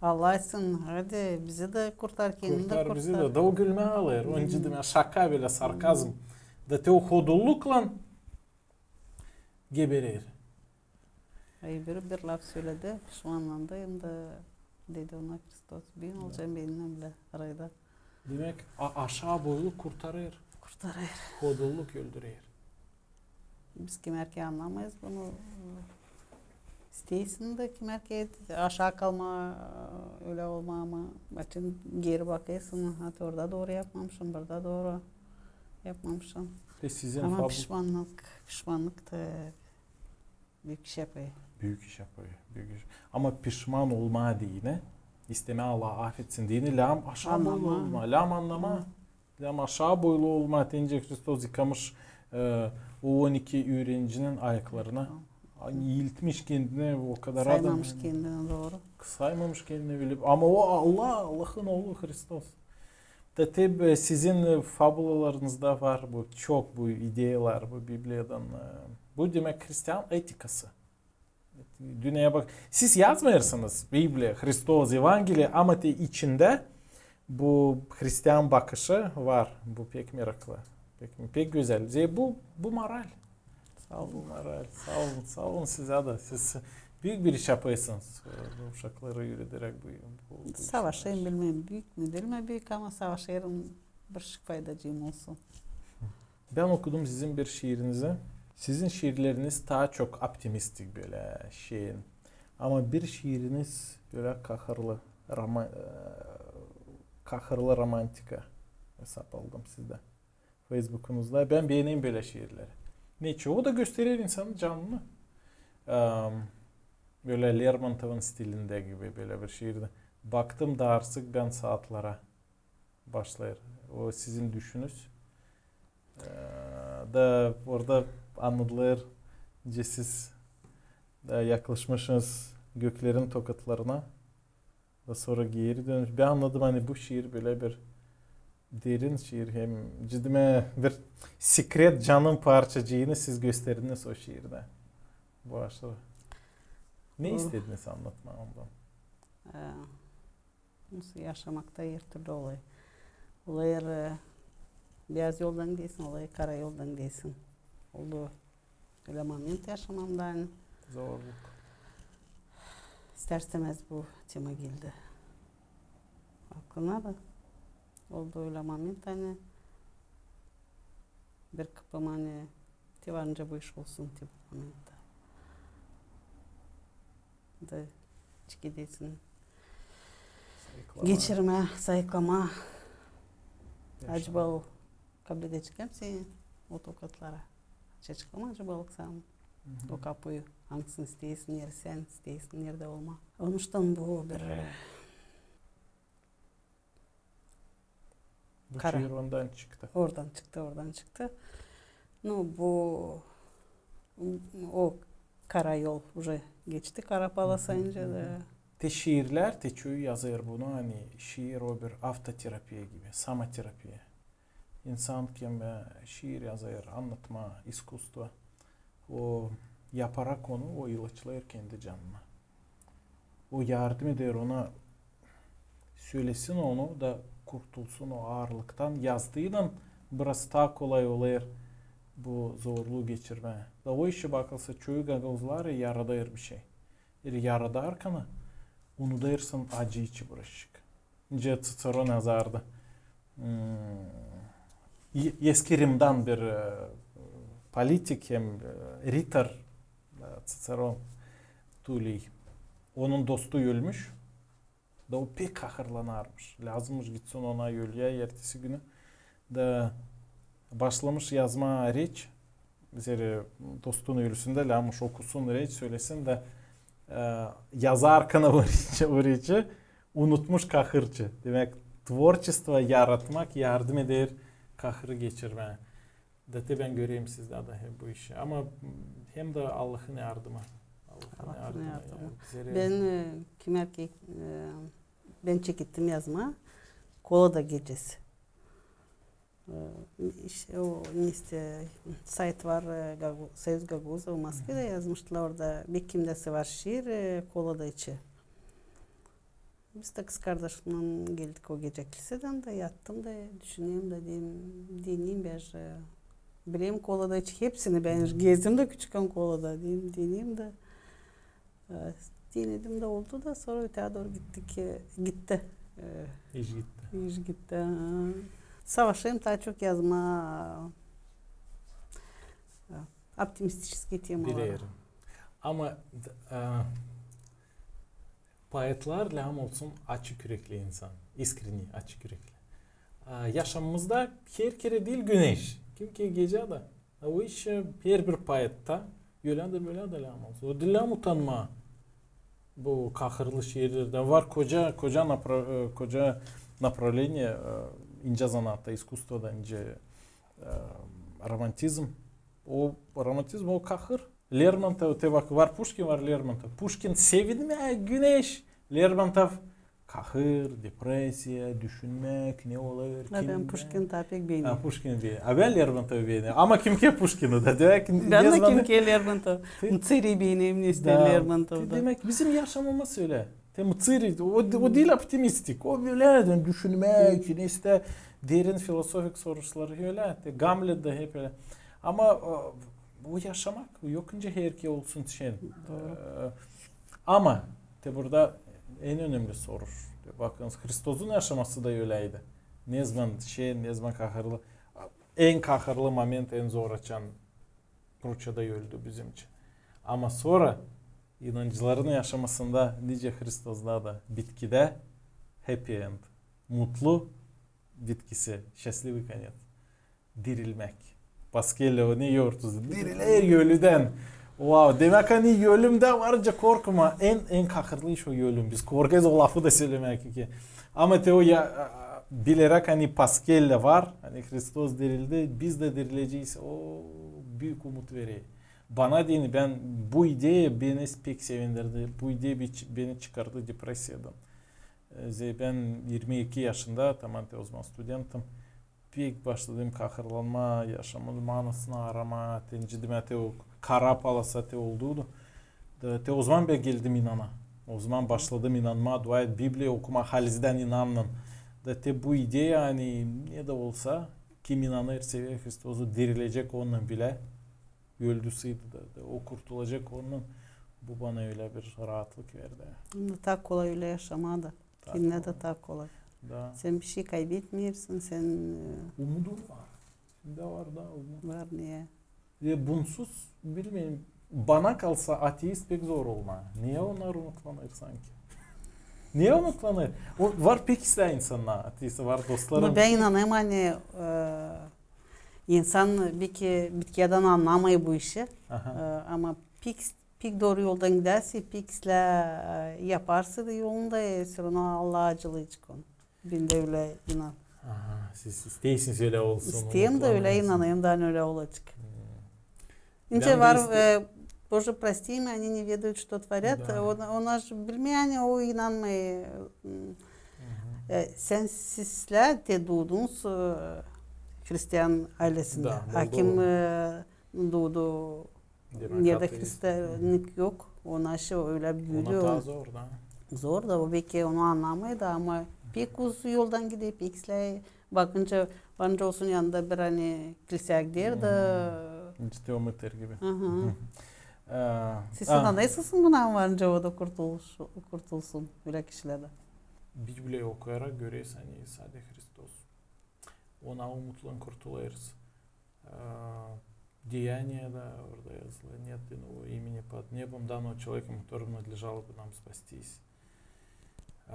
Allahsın, hadi bizi dä kurtar, kendini dä kurtar. Kurtar bizi dä. Da o gülmää alêr. Onca deer, şaka bölä, sarkazm. Da te o hodulluklan geberer. A öbürü bir laf söledi, pişmanlandı, hem dä dedi ona Hristos: Bän olacam beninnän bilä arada. Demäk, a-, aşaa boylu kurtarêr. Kurtarêr. Hodulluk öldürer. Biz kimärkän annamêêrız bunu. Diilsin dä kimär ki aşaa kalmaa, ölä olmaa, ama açan geeri bakêrsın, ha, orada dooru yapmamışım, burada dooru yapmamışım. Ama pişmanlık, pişmanlık da büük iş yapêr. Büük iş yapêr. Büük iş. Ama pişman olmaa deyni, istemää Allaa afetsin deyni, lääzım aşaa boylu olmaa, lääzım annamaa. Lääzım aşaa boylu olmaa, deyni Hristos yıkamış, e, o on iki üürenicinin ayaklarını. Eeltmiş kendini o kadar adam. Saymamış kendini, dooru. Saymamış kendini ölä. Ama o Allah, Allahın oolu Hristos. Da te, e, sizin, e, fabulalarınızda var bu, çok bu ideyalar, bu Bibliyadan, e, bu, demäk, hristian etikası. Dünneyä bak. Siz yazmêêrsınız Bibliya, Hristos, Evangeliya, ama te içindä bu hristian bakışı var. Bu pek meraklı. Pek, pek gözäl. Zerä bu, bu moral. Saa olun. Bu moral. Saa olun, saa olun sizä dä. Siz büük bir iş yapêrsınız. E, bu uşakları üürederäk bu, bu, bu işi. Savaşêrım, bilmeerim, büük mü, diil mi büük, ama savaşêrım, bir şey faydacıım olsun. Bän okudum sizin bir şiirinizi. Sizin şiirleriniz taa çok optimistik bölä şeyin. Ama bir şiiriniz bölä kahırlı, roma-, e, kahırlı romantika esap aldım sizdä. Facebookunuzda. Bän beenerim bölä şiirleri. Neçin? O da gösterer insanın canını. Em, bölä Lermontovun stilindä gibi bölä bir şiirdi. Baktım da artık bän saatlara. Başlêêr. O sizin düşünüz. E, da orada annadılêr, nicä siz da yaklaşmışsınız göklerin tokatlarına. Da sora geeri dönmüş. Bän annadım, ani bu şiir bölä bir derin şiir, hem ciddi bir sekret, canın parçacıını siz gösterdiniz o şiirdä. Bu aşırı. Ne istediniz annatmaa ondan? E, nasıl yaşamakta her türlü olêr. Olêr, e, beyaz yoldan gidersin, olêr kara yoldan gidersin. Oldu ölä moment yaşamamda, ani zorluk. İstär-istämäz bu tema geldi aklıma da. Oldu ölä moment, ani bir kapım, ani te var nicä bu iş olsun, te bu momentta. Da çıkêrsin. Sayıklamaa. Geçirmää, sayıklamaa. Acaba o kabledecek mi seni o tokatlara? Açacek mı acaba o kapıyı? Angısını isteersin, neredä sän isteersin, neredä olmaa. Onuştan bu bir, e, Bu şiir ondan çıktı. Oradan çıktı, oradan çıktı. Nu, bu, o kara yol uje geçti, kara polosayı nicä dä. Te şiirlär, te çoyu yazêr bunu, ani şiir o bir avtoterapiya gibi, samoterapiya. İnsan kim, e, şiir yazêr, annatmaa, iskusstvo, o yaparak onu, o ilaçlêêr kendi canını. O yardım eder ona, sölesin onu da kurtulsun o aarlıktan. Yazdıynan biraz taa kolay olêr bu zorluu geçirmää. Da o işä bakılsa, çoyu gagauzları yaradêr bir şey. Yaradarkan unudêrsın acı için birazcık. Nicä Ţiţeron yazardı. Hmm, e-, eski Rimdan bir, e, politik hem, e, ritor, e, Ţiţeron Tuliy. Onun dostu ölmüş. Da o pek kahırlanarmış. Lääzımmış gitsin ona ölüyä ertesi günü. Da başlamış yazmaa reç. Zerä dostun ölüsündä lääzımmış okusun reç, sölesin da, e, yazarkan o reçi, o reçi unutmuş kahırçı. Demäk, tvorçestvo, yaratmak yardım eder kahırı geçirmää. Da te bän görerim sizdä dä hep bu işi. Ama hem dä Allahın yardımı. Allahın yardımı. Bän, e, kimär ki, e, bän çekettim yazmaa Kolada gecesi. E, işte o, işte, sayt var, e, Gagu-, Союз Гагаузов, Moskvada yazmıştılar orada. Bek kimdä var şiir, e, Kolada içi. Biz dä kız kardaşımnan geldik o gecä kilsedän da, yattım da, düşünerim da, dedim, deneyim bän, e, bilerim Kolada içi, hepsini bän gezdim da küçükkän Kolada, dedim, deneyim da. E, denedim da oldu da, sora öteyä dooru gittik, e, gitti. E, iş gitti. İş gitti, ha. Savaşêrım taa çok yazmaa, e, optimistiçeskiy temaları. Bilerim. Ama e, poetlar lääzım olsun açık ürekli insan, iskreni, açık ürekli. E, yaşamamızda her kerä diil güneş, kimki gecä dä. O iş e, herbir poetta ölä dä, bölä dä lääzım olsun. O diil lääzım utanmaa bu kahırlı şiirlerdän. Var koca, koca, napra, e, koca направление e, incä zanaatta, iskusstvoda, incä e, romantizm. O romantizm, o kahır. Lermontov, te bak, var Puşkin, var Lermontov. Puşkin sevinmää, güneş. Lermontov kahır, depresiya, düşünmäk, ne olêr, kim, bän Puşkin taa pek beenerim. Ha, Puşkin beener. A bän Lermontovı beenerim. Ama kimki Puşkini dä, demäk, bän dä kimki Lermontov. Mtsıri beenerim, ne isteerim Lermontovda. Demäk, bizim yaşamamız ölä. Te Mtsıri, o, o diil optimistik, o bölä düşünmäk, ne isteer, derin filosofik soruşları ölä, te Gamlet dä hep ölä. Ama e, bu yaşamak, yok nicä herkerä olsun şindi. Dooru. E, ama te burada en önemli soruş. Te bakınız, Hristosun yaşaması da öläydi. Nezaman şen, nezaman kahırlı. En kahırlı moment, en zor açan Ruçada öldü bizim için. Ama sora inancıların yaşamasında, nicä Hristosda da, bitkidä happy end, mutlu bitkisi, счастливый конец, dirilmäk. Пасквилля, o ne yortuz, diriler ölüdän. Vau, demäk, ani ölümdä var nicä korkmaa, en, en kahırlı iş o ölüm. Biz korkêrız o lafı da sölemää ki. Ama te o ya, bileräk, ani Пасквилля var, ani Hristos dirildi, biz dä dirilecez, o büük umut verer. Bana deyni, bän bu ideya beni pek sevindirdi. Bu ideya beni çıkardı depresiyadan. E, zerä bän irmi iki yaşında, tamam, te ozaman studentim. Pek başladım kahırlanmaa, yaşamamın manasını aramaa, te nicä dedim, te o kara polasa te oldu. Da te ozaman bän geldim inana. Ozaman başladım inanmaa, dua et, Bibliya okumaa, halizdän inannan. Da te bu ideya, ani ne dä olsa, kim inanêr, sever Hristosu, dirilecek onunnan bilä. Öldü sıydı da, da o kurtulacek onunnan. Bu bana ölä bir raatlık verdi. Taa kolay ölä yaşamaa da. Kimnä dä taa kolay. Da. Sän bişey kaybetmeersin, sän, e, umudun var. Şindi var da umut. Var, ne ya. Ve bunsuz, bilmeerim, bana kalsa, ateist pek zor olmaa. Niye onnar umutlanêr sanki? Niye umutlanêr? O, var pek islää insannar, ateist, var dostlarım. Ama bän inanêrım, ani, e, insan bir ki, bitkiyädän annamêêr bu işi. Aha. E, ama pek, pek dooru yoldan gidärsä, pek islää, e, yaparsa da yolunda, e, всё равно Allah acılayacek onu. Bän dä ölä inan. Aha, siz isteersiniz ölä olsun. İsteerim da ölä inanêrım da, ani ölä olacek. Hmm. Nicä var, e, Боже, прости им, они не ведают, что творят. Да. Onnar bilmeer, ani o inanmêêr. E, sän, sizlär te duudunuz, e, hristian aylesindä. Da, Moldova. A kim, e, duudu, demäk, neredä ateist. Hristianlık yok, ona şey ölä büüdü. Ona taa zor da. Zor da, o beki onu annamêêr da, ama pek uzun yoldan gider, pek islää. Bakınca, varınca olsun yanında bir, ani, kilsä gider da. Hmm. İştä o Mıtır gibi. Aha. E, siz inanêrsınız mı, varınca o da kurtuluş, kurtulsun ölä kişilerdän? Bibliya okuyarak görersän, ani sade Hristos. Ona umutlan kurtulêrız. E, Деяния da orada yazılı: нет иного имени под небом, данного человеком, которым надлежало бы нам спастись. E,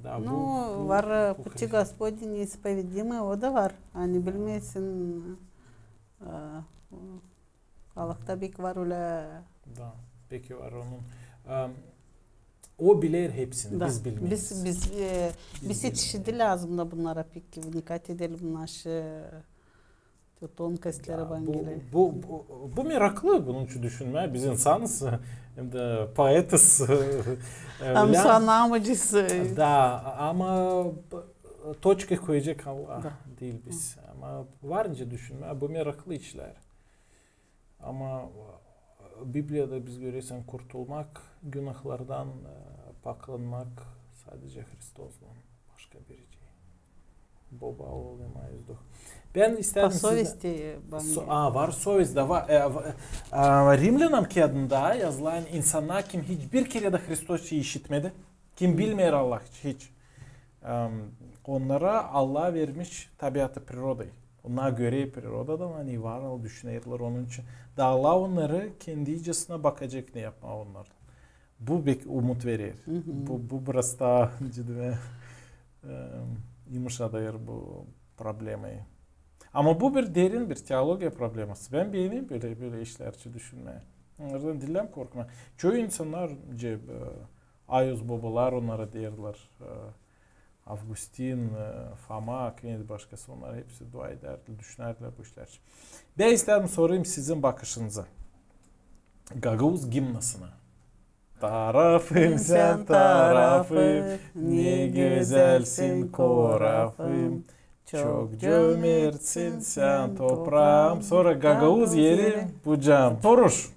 da, bu, bu, var, e, Пути Господни неисповедимы, o da var. Ani bilmeersin, e, Allahta beki var ölä. Da, beki var onun. E, o biler hepsini, da, biz bilmeeriz. Biz, biz, e, biz bilmeeriz. Biz yetişidi lääzım da bunnara pek вникать edelim, naşı Te tonkostları bana geler. Bu, bu, bu meraklı, bunun için düşünmää. Biz insanız, hem dä poetiz. Hem dä anamacıyız. Da, ama точка koyacek Allah diil biz. Ama var nicä düşünmää, bu meraklı işlär. Ama Bibliyada biz görersän kurtulmak günahlardan, e, paklanmak sadecä Hristoslan. Başka bir şey. Boba, Ool, İmaa, İi Duh. Bän isteerim sizä... По совести, e, bana... A, var sovest da, var. E, Rimlänam kiyadında yazılı, ani insannar, kim hiç bir kerä dä Hristosu işitmedi, kim bilmeer Allah hiç, hiç. Em, onnara Allah vermiş tabiatı, природа. Onnar görer prirodadan, ani var ol, düşünerlär onun için. Daalaa onnarı kendicesinä bakacek ne yapmaa onnar. Bu bek umut verer. Bu, bu biraz taa, ciddi, e, yumuşadêr bu problemayı. Ama bu bir derin bir teologiya probleması. Bän beenerim bölä, bölä işlär için düşünmää. Onnardan diil korkmaa. Çoyu insannar, ce, e, Ayuz bobalar onnara deerlär, e, Avgustin, e, Foma, kim başkası, onnar hepsi dua edärdilär, düşünärdilär bu işlär için. Bän isteerim sorayım sizin bakışınızı gagauz gimnasına. Tarafım sän, tarafım, ne gözälsin, korafım. Çok cömertsin sän, topraam. Sora gagauz eli, bucaam. Soruş.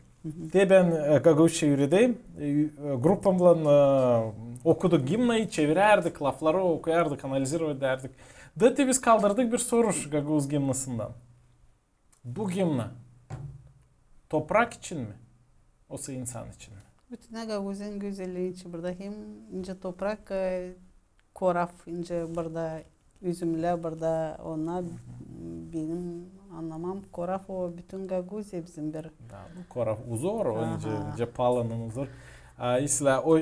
Te bän, e, gagauzça üüredeyim. E, grupamnan, e, okuduk gimnayı, çevirärdik, lafları okuyardık, analizirovat edärdik. Da te biz kaldırdık bir soruş gagauz gimnasından. Bu gimna toprak için mi, osa insan için mi? Bütün Gagauziyanın gözellii için burada hem nicä toprak, e, koraf, nicä burada üzümlär, burada onnar, benim annamam, koraf o bütün Gagauziya bizim bir. Da, bu koraf uzor, o nicä, nicä palanın uzor. A, islää o.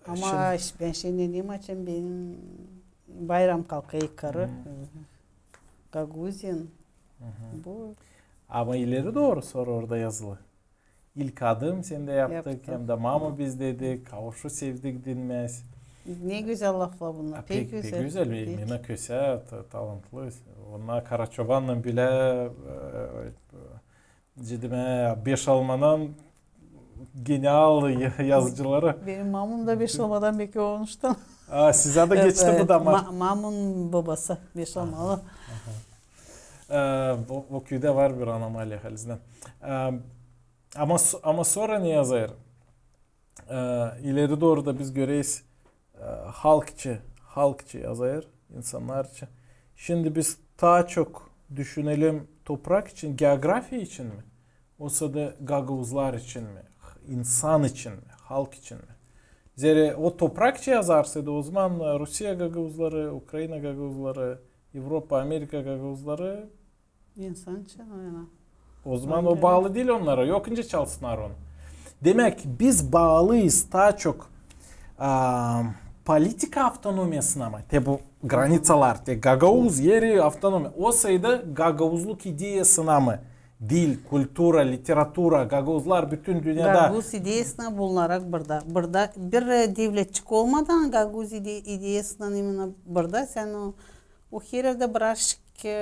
Ama bän şindän açan benim bayram kalka yukarı, e, Gagauziyanın. Bu. Ama ileri dooru sora orada yazılı. İlk adım sendä yaptık, hem dä mama biz dedik, kavuşu sevdik dinmäz. Ne gözäl laflar bunnar. Pek gözäl. Pek gözäl. Emina Kösä, ta-, talantlı. Onnar Karaçobannan bilä, e, e, ciddi, e, Beşalmadan genial ya-, yazıcıları. Benim mamum da Beşalmadan, beki onuştan. A, sizä dä geçti bu damar. Ma-, mamun bobası Beşalmalı. E, o, o küüdä var bir anomaliya halizdän. E, ama so-, ama sora ne yazêr? E, ileri dooru da biz göreriz, e, halk için, halk için yazêr, insannar için. Şindi biz taa çok düşünelim toprak için, geografiya için mi? Osa da gagauzlar için mi? İnsan için mi? Halk için mi? Zerä o toprak için yazarsaydı, ozaman, e, Rusiya gagauzları, Ukraina gagauzları, Evropa, Amerika gagauzları. İnsan için, aynen. Ozaman o baalı diil onnara, yok nicä çalsınnar onu. Demäk, biz baalıyız taa çok, a, politika avtonomiyasına mı? Te bu graniţalar, te gagauz eri avtonomiya. Osaydı gagauzluk ideyasına mı? Dil, kultura, literatura, gagauzlar bütün dünnedä. Gagauz ideyasına bulunarak burada. Burada bir, e, devletçik olmadan gagauz ide-, ideyasına imenno burada sän o, o her erdä birazçık, e,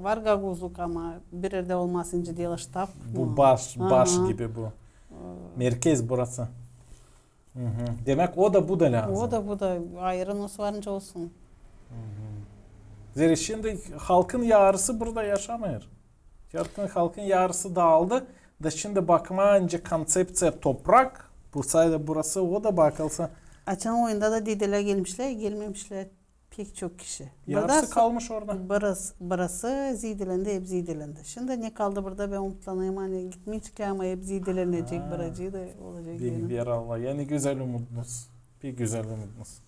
var gagauzluk, ama bir erdä olmaz nicä deyni ştab. Bu baş, baş gibi bu. Merkez burası. Demäk, o da bu da lääzım. O da bu da ayırılması var nicä olsun. Zerä şindi halkın yarısı burada yaşamêêr. Yarı-, halkın yarısı daaldı. Da şindi bakmaa nicä konţepţiya toprak, bu sayda burası, o da bakılsa. Açan oyunda da dedelär gelmişlär, gelmemişlär pek çok kişi. Yarısı kalmış orada. Burası, burası zidelendi, hep zidelendi. Şindi ne kaldı burada, bän umutlanêrım, ani gitmeyecek, ama hep zidelenecek, buracıı da olacek. Bin bir Allah, yani gözäl umudunuz. Pek gözäl umudunuz.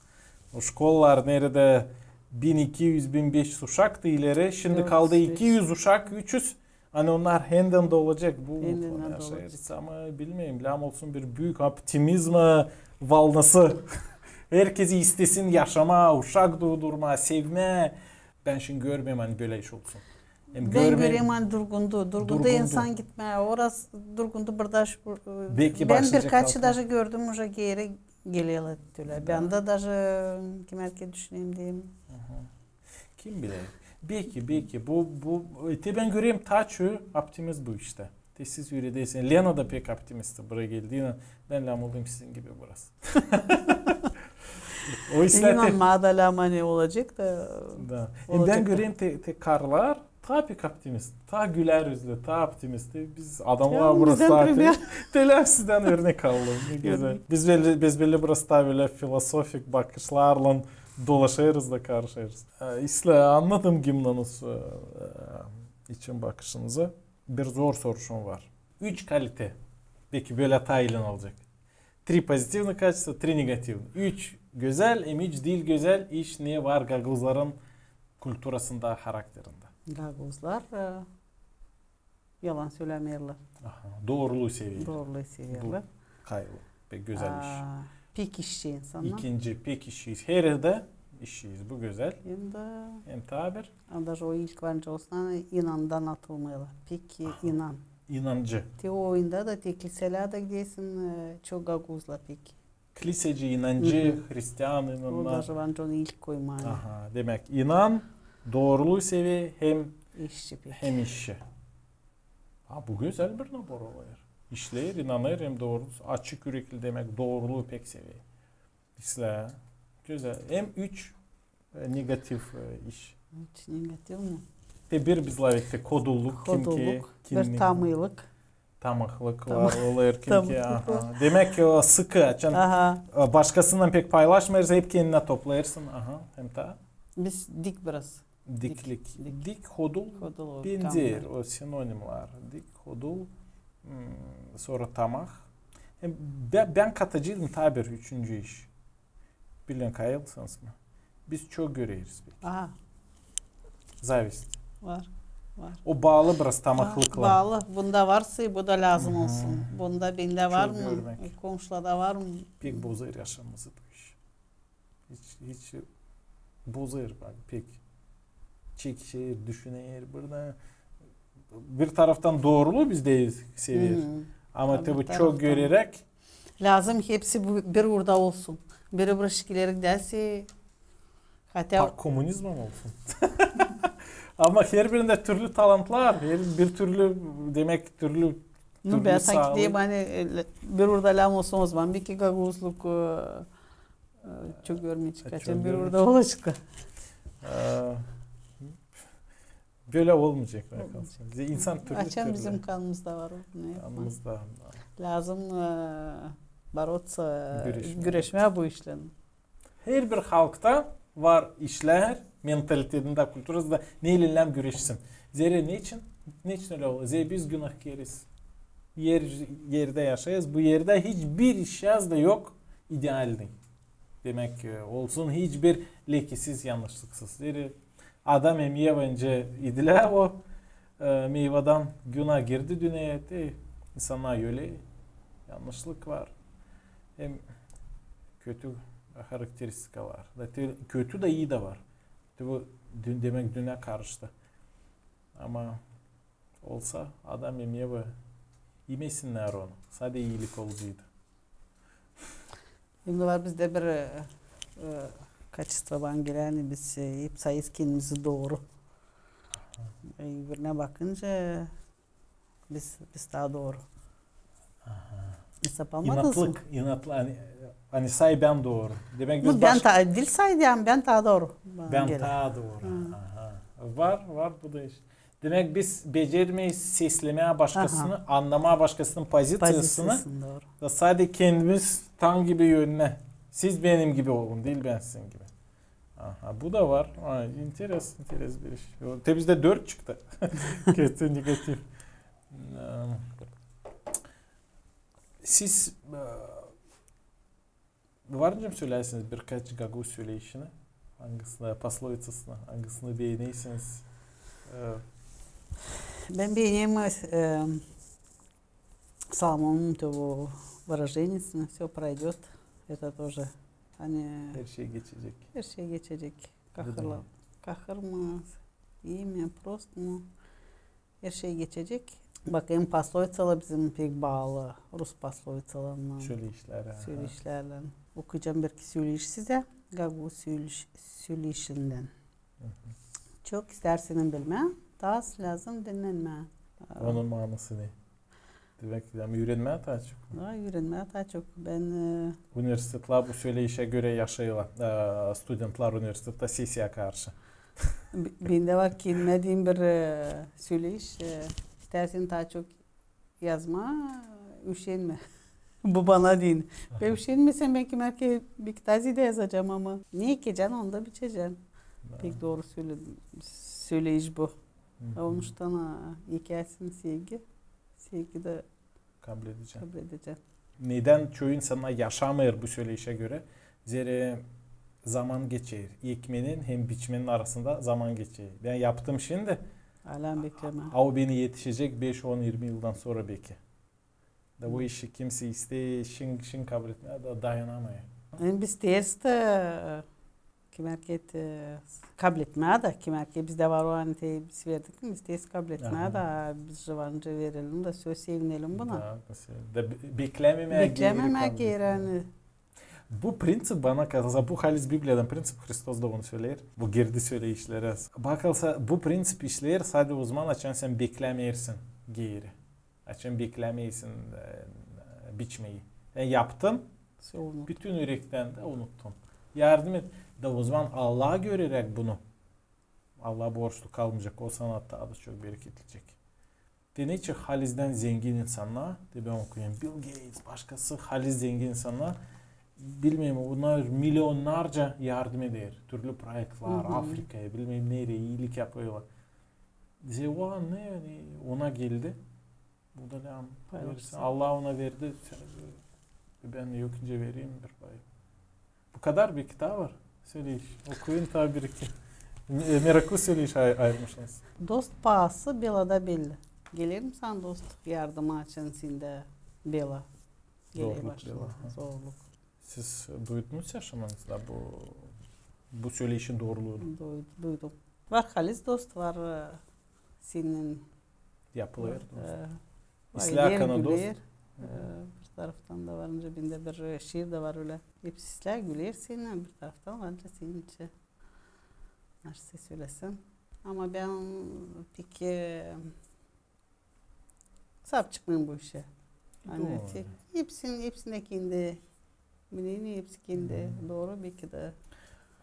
O şkolalar neredä bin iki üz, bin beş üz uşaktı ileri, şindi kaldı iki üz uşak, üç üz. Ani onnar hendän dolacek, bu umutla yaşêêrız. Ama bilmeerim, lääzım olsun bir büük optimizma valnası. Herkezi istesin yaşamaa, uşak duudurmaa, sevmää. Bän şindi görmeerim, ani bölä iş olsun. Bän görerim, ani durgundu. Durgundu insan gitmää. Orası durgundu, burada şu, e, bän birkaçı daje gördüm, uje geeri gelelär. Bendä daje kimärkä düşünerim deyim. Kim biler? Beki, beki. Bu, bu, te bän görerim taa çok optimist bu iştä. Te siz üüredärsiniz. Lena da pek optimist buraya geldiinän. Bän lääzım olayım sizin gibi biraz. O islää te... Bilmeerim, ma da lääzım ne olacek da. Da. Hem bän görerim te, te karılar taa pek optimist, taa gülär üzlü, taa optimist. Biz adamnar biraz taa te-, te lääzım sizdän örnek alalım. Ne gözäl. Biz bölä, biz bölä biraz taa bölä filosofik bakışlarlan dolaşêrız da karışêrız. E, islää, annadım gimnanız, e, e, için bakışınızı. Bir zor soruşum var. Üç kalite. Beki bölä taa ilin olacek. Три позитивных качества, три негативных. Üç gözäl, hem üç diil gözäl iş ne var gagauzların kulturasında, harakterindä. Gagauzlar, e, yalan sölämeerlär. Aha, dooruluu seveerlär. Dooruluu seveerlär. Bu kaylı. Pek gözäl iş. Aa, pek işçi insannar. İkinci, pek işçiyiz. Hererdä işçiyiz. Bu gözäl. Hem dä hem taa bir. Anda o ilk var, o inandan atılmêêrlar. Pek inan. İnancı. Te o oyunda da te kliselär dä gidersin, e, çok gagauzlar pek. Kliseci inancı, hristian inanma. O da var, onu ilk koymaa. Aha, demäk, inan, dooruluu sever hem işçi pek. Hem işçi. Ha, bu gözäl bir nabor olêr. İşleer, inanêr hem dooruluu, açık ürekli demäk, dooruluu pek sever. İslää, gözäl. Hem üç e, negativ, e, iş. Hiç negativ mi? Te bir biz lafettik, hodulluk, kim ki, hodulluk, bir tamıılık. Tamıklık var, olêr kim ki, aha. Demäk ki, o sıkı, açan, e, başkasınnan pek paylaşmêêrsın, hep kendinä toplêêrsın, aha, hem taa. Biz dik biraz. Diklik. Dik, hodul, benzer, o sinonimnär. Dik, hodul, hmm, sora tamak. Hem bän, bän katacêydım taa bir üçüncü iş. Bilmäm, kayılsınız mı? Biz çok göreriz pek. Aha. Zavist. Var, var. O baalı biraz tamaklıklan. Baalı. Bunda varsa, bu da lääzım olsun. Bunda bendä var mı? Çok görmäk. E, komşularda var mı? Pek bozêr yaşamamızı bu iş. Hiç, hiç bozêr bak, pek çekişer, düşüner. Burada bir taraftan dooruluu biz dä severiz. Ama tabii çok göreräk. Lääzım hepsi bu, bir uurda olsun. Biri bir şekiller giderse, hatya... Bak, komunizm mi olsun? Ama herbirindä türlü talantlar, her bir türlü, demäk, türlü, türlü saalık. Nu, bän sanki deyim, ani, e, bir uurda lääzım olsun, o zaman bir ki gagauzluk, e, e, çok görmeyecek. Açan bir uurda olacek. E, Bölä olmayacek. Olmayacek. İnsan türlü, açan türlü. Bizim kanımızda var o. Ne yapmaa? Kanımızda. Lääzım, e, boroться, güreşmää bu işlän. Herbir halkta var işlär, mentalitetindä, kulturasında, neylän güreşsin. Zerä neçin? Neçin ölä olêr? Zerä biz günahkeriz. Er, erdä yaşêêrız. Bu erdä hiçbir iş da yok idealnıy. Demäk, e, olsun hiçbir lekesiz, yannışlıksız. Zerä Adam hem Eva nicä idilär o, e, meyvadan, günah girdi dünneyä, te insannar ölä, yannışlık var. Hem kötü karakteristika var. Da te, kötü da ii dä var. Te bu, dün, demäk, dünnä karıştı. Ama olsa, Adam hem Eva imesinnär onu. Sade iilik olsaydı. Hem dä var bizdä bir, e, e, kaçestvo, bana gelä, ani biz, e, hep sayêrız kendimizi dooru. E, birinä bakınca biz, biz taa dooru. Aha. Hesap almadınız mı? İnatlık, inatlı, ani, ani say bän dooru. Demäk, biz... Nu, bän taa, diil say deyim, bän taa dooru. Bän taa dooru. Aha. Var, var bu da iş. Demäk, biz becermeeriz seslemää başkasını, annamaa başkasının pozitsiyasını. Pozitsiyasını, dooru. Da sade kendimiz tam gibi yönä. Siz benim gibi olun, diil bän sizin gibi. Aha, bu da var. Ay, interes, interes bir iş. Te bizdä dört çıktı. Kötü, negativ. Em, siz, e, Var nicä sölärsiniz birkaç gagauz söleişini, angısını, poslovitsasını, angısını beenersiniz? E, bän beenerim, e, Соломонун bu выражениесini: всё пройдёт. Это тоже, ani, her şey geçecek. Her şey geçecek. Kahırla, kahır mı, ii mi, prost mu? Her şey geçecek. Bakayım, poslovitsalar bizim pek baalı rus poslovitsalarına. Söleişlär, aha. Söleişlärlän. Okuyacam bir iki söleyiş sizä. Gagauz söleyiş-, söleişindän. Çok istärsin bilmää, taas lääzım dinnenmää. Onun manası ne? Demäk, ama üürenmää taa çok. Da, üürenmää taa çok. Bän, e, universitettä bu söleişä görä yaşêêrlar. E, studentlär universitettä sesiyä karşı. B-, bendä var kendimä deyni bir, e, söleyiş, e, istärsin taa çok yazmaa, üşenmä. Bu bana deyni. Bän üşenmesem, bän kimär ki bir kitazi dä yazacam, ama ne ekecän, onu da biçecän. Da. Pek dooru söle-, söleyiş bu. Hı hı. Onuştan, a, ekärsin sevgi, sevgi dä kabledecän. Kabledecän. Nedän çoyu insan yaşamêêr bu söleişä görä? Zerä zaman geçer. Ekmenin hem biçmenin arasında zaman geçer. Bän yaptım şindi, Alän beklemää. A o beni etişecek beş, on, irmi yıldan sora beki. Da bu işi kimsä isteer, şindi, şindi kabletmää da dayanamêêr. Hem biz ters dä, kimärked, e, kabletmää da, kimärked bizdä var o, ani te biz verdik, biz ters kabletmää da, biz jıvanca verelim da, söz sevinelim buna. Da, da be-, beklämemää geeri, ani. Bu prinţip, bana kalsa, bu halis Bibliyadan prinţip, Hristos da onu söleer. Bu girdi söleyişlerä. Bakılsa, bu prinţip işleer sade o zaman, açan sän beklämeersin geeri. Açan beklämeersin, e, biçmeyi. Sän yaptın, bütün ürektän dä unuttun. Yardım et. Da o zaman Allaha göreräk bunu. Allah borçlu kalmayacek, o sana taa da çok bereketlecek. Te neçin halizdän zengin insannar, te bän okuyêrım, Bill Gates, başkası, halis zengin insannar, bilmeerim, onnar milyonnarca yardım eder. Türlü proektlär, Afrikaya, bilmeerim nereyi iyilik yapêrlar. Zerä o an ne, ani ona geldi. Bu da lääm. Allah ona verdi, sän, e, bän dä yok nicä vereyim bir pay. Bu kadar bir kitap var. Söleyiş. Okuyun taa bir-iki. E, meraklı söleyişi ay-, ayırmışsınız. Dost paası belada belli. Geler mi sana dost yardıma, açan sendä bela? Geler zorluk, başına. Bela, ha. Zorluk. Siz duydunuz yaşamanızda bu, bu söleyişin dooruluunu? Duy-, duydum. Var halis dost, var, e, senin yapılêr dost. E, islää kana dost. E, bir taraftan da var, nicä bendä bir, e, şiir dä var ölä. Hepsi islää güler sennän, bir taraftan var, nicä senin için. Nasıl sölesin. Ama bän pek, e, saap çıkmêêrım bu işä. Ani tek, hepsinin, hepsindä kendi мнение, hepsi kendi dooru, beki dä.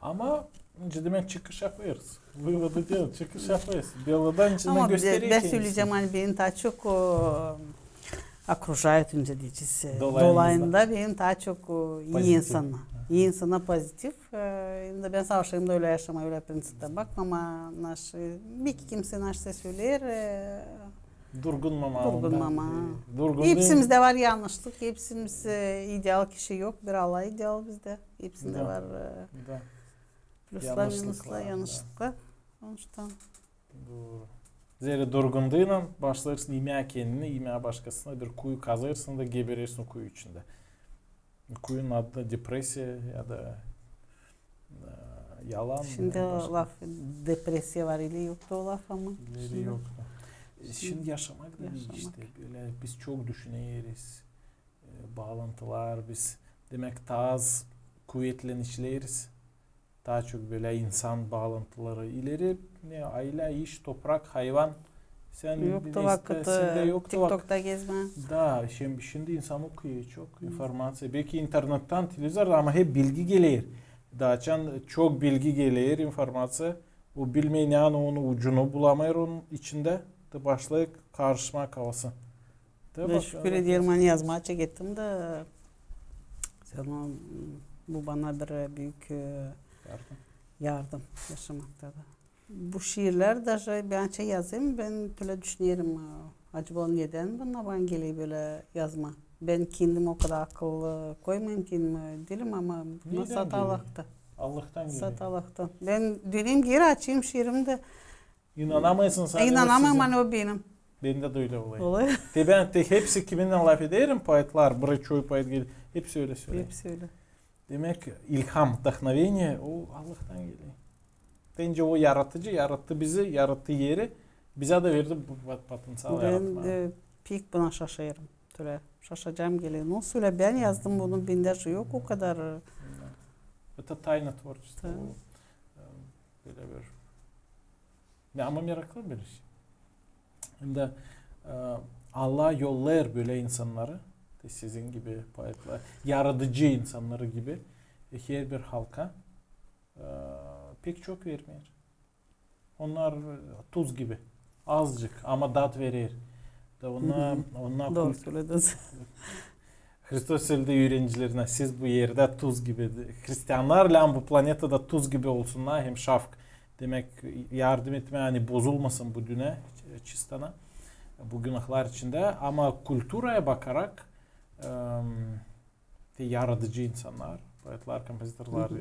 Ama, nicä demäk, çıkış yapêrız. Vıvodı diil, çıkış yapêrız. Beladan içindä gösterer kendisini. Ama bän söleyecäm, ani beni taa çok, o, окружают, nicä deyecez. Dolayında beni taa çok, o, iyi insannar. İyi insannar, pozitiv. E, hem dä bän savaşêrım da ölä yaşamaa, ölä prinţiptä bakmaa, ama naşı, bir-iki kimsä naşı söleer, e, durgunmamaa. Durgunmamaa. Hepsimizdä var yannışlık, hepsimiz, e, ideal kişi yok, bir Allah ideal bizdä. Hepsindä var, e, pluslar, minuslar, yannışlıklar. Onuştan. Dooru. Zerä durgunduynan başlêêrsın imää kendini, imää başkasını, bir kuyu kazêrsın da geberersin o kuyu içindä. Kuyunun adı da depressiya ya da, e, yalan. Şindi o laf, depressiya var, ileri yoktu o laf ama. İleri yoktu. E, şindi yaşamak da bir iştä. Bölä biz çok düşüneriz. E, baalantılar biz, demäk, taa az kuvetlenişleriz. Taa çok bölä insan baalantıları. İleri ne, aylä, iş, toprak, hayvan. Sän yoktu vakıt, sendä yoktu vak-, TikTokta gezmää. Da, şindi, şindi insan okuyêr çok informaţiya. Beki internettän, televizordan, ama hep bilgi geler. Da açan çok bilgi geler, informaţiya. O bilmeer, ani onun ucunu bulamêêr onun içindä. Da başlêêr karışmaa kafası. Bän şükür ederim, ani yazmaa çekettim da, sän o, bu bana bir büük, e, yardım yaşamakta da. Bu şiirlär, daje bän şey yazêrım, bän bölä düşünerim, e, acaba nedän bana, bana geler bölä yazmaa? Bän kendim o kadar akıllı koymayım kendimi, diilim, ama bu saat Allahtan. Allahtan geler. Saat Allahtan. Bän dönerim geeri, açêrım şiirimi dä. İnanamêêrsın sän. İnanamêêrım, ani o benim. Bendä dä ölä olêr. Te bän, te hepsi, kiminnän laf ederim, poetlar, bir çoyu poet geler, hepsi ölä söleer. Hepsi ölä. Demäk, ilham, вдохновение, o Allahtan geler. Bence o yaradıcı yarattı bizi, yarattı eri, bizä dä verdi bu pot-, potenţial yaratmaa. Bän, e, pek buna şaşêrım. Şaşacam geler. Nasıl ölä bän yazdım bunu, bendä yok o kadar. Это тайна творчества. Bölä bir. Ya, ama meraklı bir iş. Hem dä, e, Allah yollêêr bölä insannarı, te sizin gibi poetlär, yaradıcı insannarı gibi, e, herbir halka, e, pek çok vermeer. Onnar, e, tuz gibi. Azcık, ama dad verer. Da onnar, onnar... Dooru sölediniz. Hristos söledi üürenicilerinä, siz bu erdä tuz gibi. Hristiannar lääm bu planetada tuz gibi olsunnar, hem şafk. Demäk, yardım etmää, ani bozulmasın bu dünä, çistana, bu günahlar içindä. Ama kulturaya bakarak, em, te yaradıcı insannar, poetlär, kompozitorlar,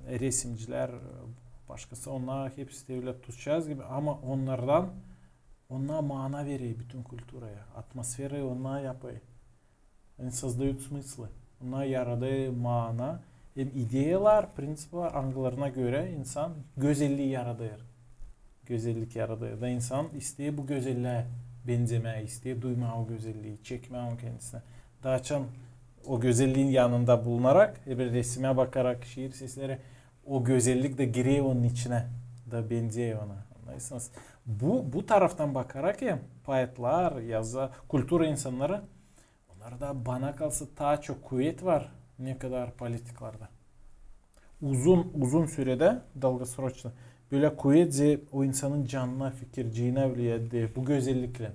e, resimcilär, e, Başkası, onnar hepsi te ölä tutacez gibi, ama onnardan, onnar mana verer bütün kulturaya, atmosferayı onnar yapêr. Они создают смыслы. Onnar yaradêr mana, hem ideyalar, prinţiplar, angılarına görä insan gözellii yaradêr. Gözellik yaradêr. Da insan isteer bu gözelliyä benzemää, isteer duymaa o gözellii, çekmää onu kendisinä. Da açan o gözelliin yanında bulunarak, e, bir resimä bakarak, şiir sesleri, o gözellik dä girer onun içinä, da benzeer ona. Annêêrsınız? Bu, bu taraftan bakarak hem poetlar, yazar, kultura insannarı, onnarda, bana kalsa, taa çok kuvet var, ne kadar politiklarda. Uzun, uzun süredä, долгосрочно, bölä kuvet, o insanın canına, fikirciinä влияет bu gözelliklän.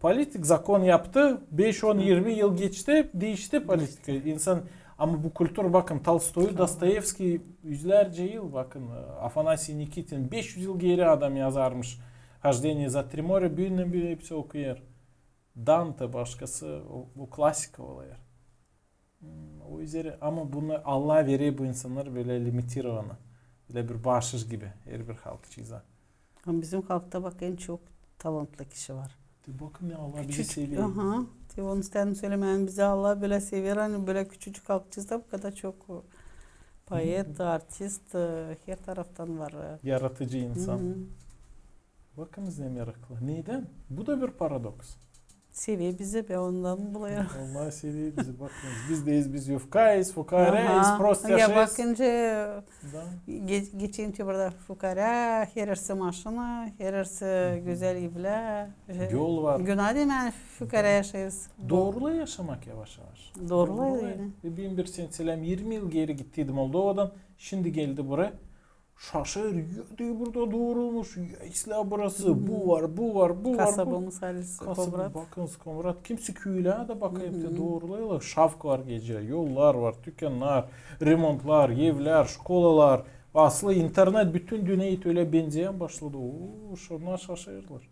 Politik zakon yaptı, beş, on, irmi yıl geçti, diişti politika. İnsan, ama bu kultur, bakın, Tolstoy, Dostoyevskiy, üzlärcä yıl, bakın, Afanasiy Nikitin, beş üz yıl geeri adam yazarmış Хождение за три моря, büün-büün hepsi okuyêr. Dante, başkası, o, bu klasika olêr. Hmm, o üzeri, ama bunu Allah verer bu insannarı bölä лимитированно, bölä bir baaşış gibi herbir halkçııza. Ama bizim halkta, bak, en çok talantlı kişi var. Te bakın ne, Allah bizi sever. Aha. Te onu isteerim sölemää, yani bizi Allah bölä sever, ani bölä küçücük halkçıız da bu kadar çok poet, artist, e, her taraftan var, e. Yaratıcı insan. Hı hı. Bakınız ne meraklı. Neydän? Bu da bir paradoks. Sever bizi, bän ondan bulêrım. Vallahi sever bizi, bakınız. Biz deyiz, biz yufkayız, fukareyiz, prost yaşêêrız. Ya bakınca, ge-, geçen burada fukare, herersi maşina, herersi gözäl evlär. Yol var. Günaa deer, fukare yaşêêrız. Doorulêr yaşamak yavaş-yavaş. Doorulêr. Doorulêr. Ve bin bir sen selam, irmi yıl geeri gittiydi Moldovadan, şindi geldi buraya. Şaşêr, ya, deer, burada doorulmuş, ya, islää burası, bu var, bu var, bu var, bu. Kasabamız halis, Komrat. Bakın, Komrat. Kimsä küülä dä bakayım, te doorulêrlar. Şafk var gecä, yollar var, tükännar, remontlar, evlär, şkolalar. Aslı internet bütün dünneyä ölä benzeer başladı. Oo, şunnar şaşêrlar.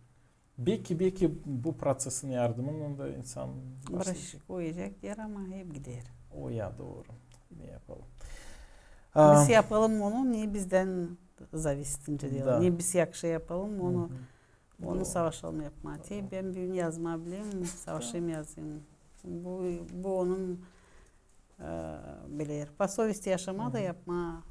Beki, beki bu proţesin yardımınnan da insan başlayacek. Bırakacek, koyacek er, ama hep gider. O ya, dooru. Ne yapalım? Biz yapalım onu, ne bizdän зависит, deerlär. Da. Ne biz yahşı yapalım onu, onu savaşalım yapmaa. Te bän büün yazmaa bilerim, savaşayım, yazayım. Bu, bu onun e, biler. По совести yaşamaa da yapmaa.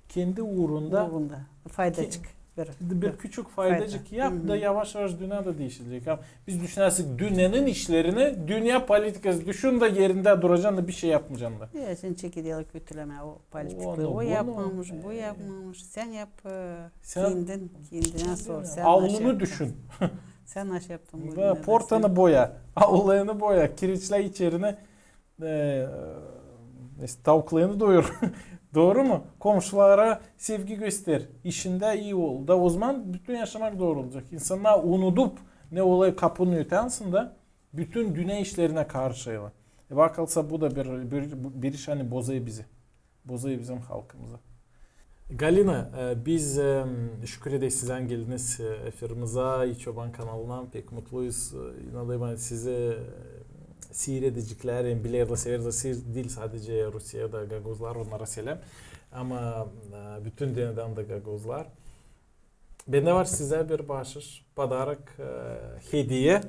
Kendi uurunda. Uurunda. Faydacık. Bir, bir küçük faydacık yap da yavaş-yavaş dünnä dä diişilecek. Ama biz düşünersek dünnenin işlerini, dünnä politikası düşün da erindä duracan da bişey yapmacan da. Ya, sän çekil kötülemää o politikayı. O yapmamış, bu yapmamış. Sän yap, e, kendin, kendinä sor. Sän aulunu düşün. Sän nasıl yaptın bu dünnedä? Portanı boya, aulunu boya, kiriçlä içerini. E, işte, tavuklarını doyur. Dooru mu? Komşulara sevgi göster. İşindä ii ol. Da ozaman bütün yaşamak dooru olacek. İnsannar unudup, ne olêr kapunun ötesindä, bütün dünnä işlerinä karışêrlar. E, bakılsa, bu da bir, bir, bir iş, ani bozêr bizi. Bozêr bizim halkımızı. Galina, e, biz, e, şükür ederiz sizä, geldiniz, e, efirimizä, İ Çoban kanalına. Pek mutluyuz. E, inanêrım, ani sizi, e, siiredecäklär, hem bilerlär, severlär, siz diil sadece Rusiyada gagauzlar, onnara selam. Ama, e, bütün dünnedän dä gagauzlar. Bendä var sizä bir baaşış, подарок, e, hediye.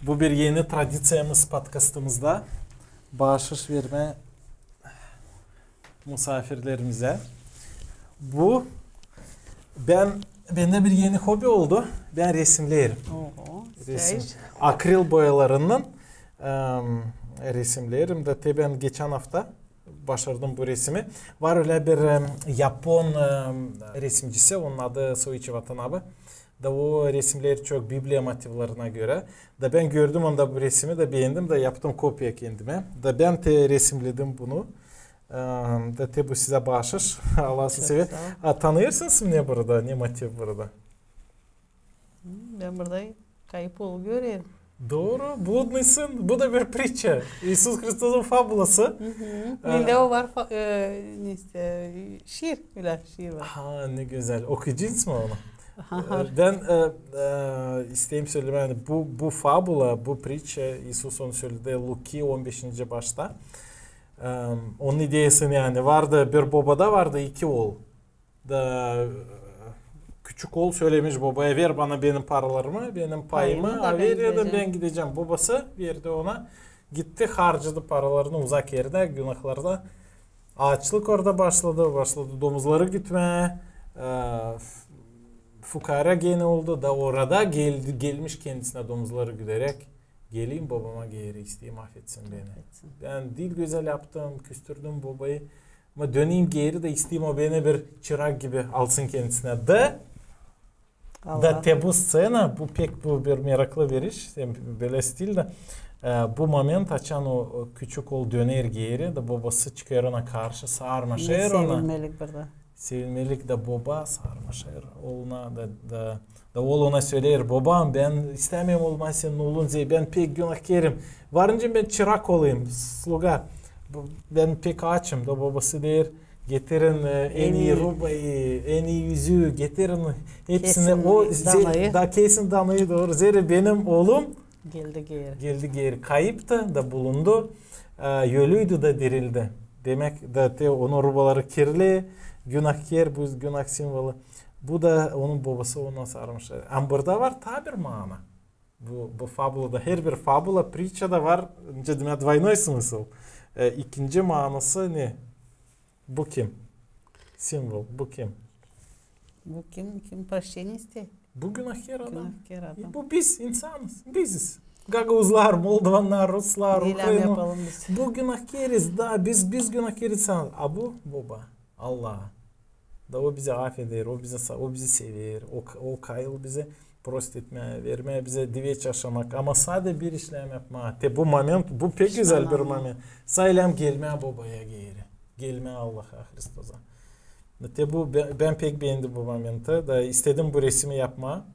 Bu bir eni tradiţiyamız podkastımızda. Baaşış vermää musaafirlerimizä. Bu, bän, bendä bir eni hobi oldu. Bän resimneerim. Oho, resim. Akril boyalarınnan, em, resimneerim. Da te bän geçän afta başardım bu resimi. Var ölä bir, em, yapon, em, resimcisi, onun adı Soichi Vatanabe. Da o resimneer çok Bibliya motivlerinä görä. Da bän gördüm onda bu resimi, da beendim, da yaptım kopiya kendimä. Da bän te resimnedim bunu. Em, da te bu sizä baaşış. Allahı sever. A, tanıyêrsınız mı ne burada, ne motiv burada? Hı, bän burada kayıp oolu görerim. Dooru, bu odnısın, bu da bir priča. İisus Hristosun fabulası. Hı hı. E, bendä o var, fa-, e, ne işte, şiir, ölä şiir var. Ha, ne gözäl. Okuyacez mı onu? E, bän, e, e, isteerim sölemää, ani bu, bu fabula, bu priča, İisus onu söledi Luki on beşinci başta. Em, onun ideyasını, ani, vardı, bir bobada vardı iki ool. Da, e, küçük ool sölemiş bobaya: "Ver bana benim paralarımı, benim payımı, a ver ya da bän gidecäm." Bobası verdi ona. Gitti, harcadı paralarını uzak erdä, günahlarda. Aaçlık orada başladı, başladı domuzları gütmää. E, f-, fukara genä oldu da orada geldi, gelmiş kendisinä domuzları güderäk: "Geleyim bobama geeri, isteyim afetsin beni. Bän diil gözäl yaptım, küstürdüm bobayı. Ama döneyim geeri da isteyim, o beni bir çırak gibi alsın kendisinä." Da, da te bu scena, bu pek bu bir meraklı bir iş, hem bölä stilda. E, bu moment, açan o, o küçük ool döner geeri, da bobası çıkêr ona karşı, sarmaşêr ona. Sevinmelik burada. Sevinmelik da boba sarmaşêr ooluna da, da, da ool ona söleer: "Bobam, bän istämeerim olmaa senin oolun, zerä bän pek günahkerim. Varınca bän çırak olayım, sluga. Bu, bän pek açım." Da bobası deer: "Getirin, e, en ii rubayı, en ii üzüü, getirin hepsini." Kesin o ze-, danayı. Da kesin danayı, dooru. Zerä benim oolum geldi geeri. Geldi geeri. Kayıptı da bulundu. E, ölüydü da dirildi. Demäk, da te onun rubaları kirli, günahkär, bu günah simvolu. Bu da onun bobası ona sarmış. Ama burada var taa bir maana. Bu, bu fabulada, herbir fabula, pričada var, nicä dedim, двойной смысл. E, ikinci maanası ne? Bu kim? Simvol, bu kim? Bu kim, kim proşçeniya isteer? Bu günahkär adam. Günahkär adam. E, bu biz, insanız, biziz. Gagauzlar, moldovannar, ruslar, ukrainlar. Bu günahkäriz, da, biz, biz günahkär insanız. A bu boba, Allah. Da o bizi afeder, o bizi sa-, o bizi sever, o k-, o kayıl bizi prost etmää, vermää bizä diveç yaşamak. Ama sade bir işlem yapmaa. Te bu moment, bu pek gözäl bir moment. Sade işlem gelmää bobaya geeri. Gelmää Allaha, Hristosa. Te bu, bän, bän pek beendim bu momenti. Da istedim bu resimi yapmaa.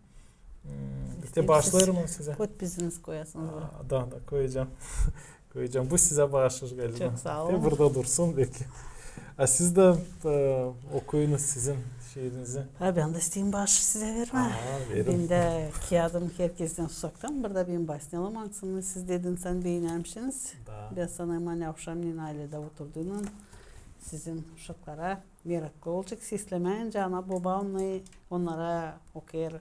Hmm, te baaşlayırım onu sizä. Podpisinizi koyasınız. A, da, da, koyacam. Koyacam. Bu sizä baaşış, Galina. Çok saa olun. Te burada dursun beki. A siz dä, e, okuyunuz sizin şiirinizi. Ha, bän dä isteerim baaşış sizä vermää. Aa, verin. Bendä kiyaadım herkesten uzaktan. Burada bän basnêêrım, angısını siz dediniz, ani beenärmişsiniz. Da. Bän sanêrım, ani avşamneyin aylada oturduynam, sizin uşaklara meraklı olacek seslemää, nicä ana-boba onnarı, onnara okuyêr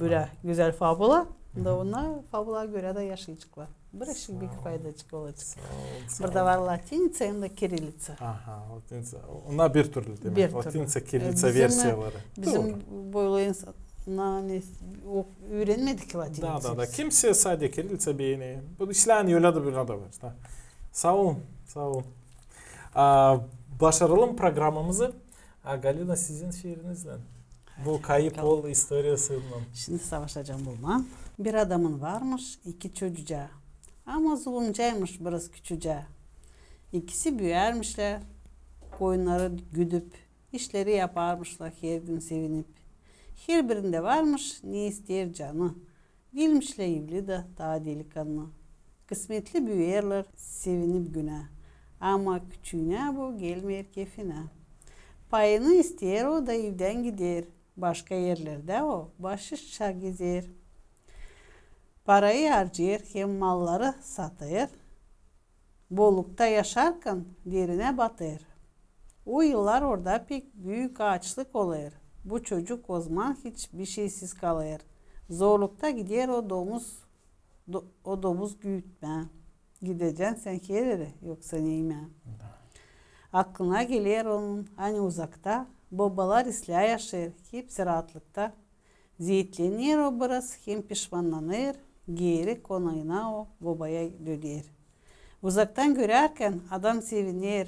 bölä gözäl fabula. Da onnar fabulaya görä dä yaşayaceklar. Bir işik bir faydacık olacek. Saa olun, saa olun. Burada var latinitsa hem dä kirillitsa. Aha, latinitsa. Onnar bir türlü demäk. Bir türlü. Latinitsa, kirillitsa versiyaları. Bizim boylu insan, ani, o, üürenmedik latinitsayı. Da, da, da. Kimsey sade kirillitsa beener. Bu işlär ölä dä, bölä dä var. Da. Saa olun, saa olun. A, başaralım programamızı. A, Galina, sizin şiirinizlän. Bu kayıp ool istoriyasınnan. Şindi savaşacam bulmaa. Bir adamın varmış iki çocucaa. Ama zulumcaymış biraz küçücää. İkisi büüyärmişlär, koyunnarı güdüp, işleri yaparmışlar her gün sevinip. Herbirindä varmış ne isteer canı. Diilmişlär evli dä taa delikanlı. Kısmetli büüyerlär sevinip günä. Ama küçüünä bu gelmeer kefinä. Payını isteer o da evdän gider. Başka erlerdä o başıça gezer. Parayı harcêêr hem malları satêr. Bollukta yaşarkan derinä batêr. O yıllar orada pek büük aaçlık olêr. Bu çocuk ozman hiç bişeysiz kalêr. Zorlukta gider o domuz, do-, o domuz güütmää. Gidecän sän hererä, yoksa neymää? Aklına geler onun, ani uzakta bobalar islää yaşêêr, hepsi raatlıkta. Zeetlener o biraz hem pişmannanêr, geeri konayına o bobaya döner. Uzaktan görärkän adam seviner,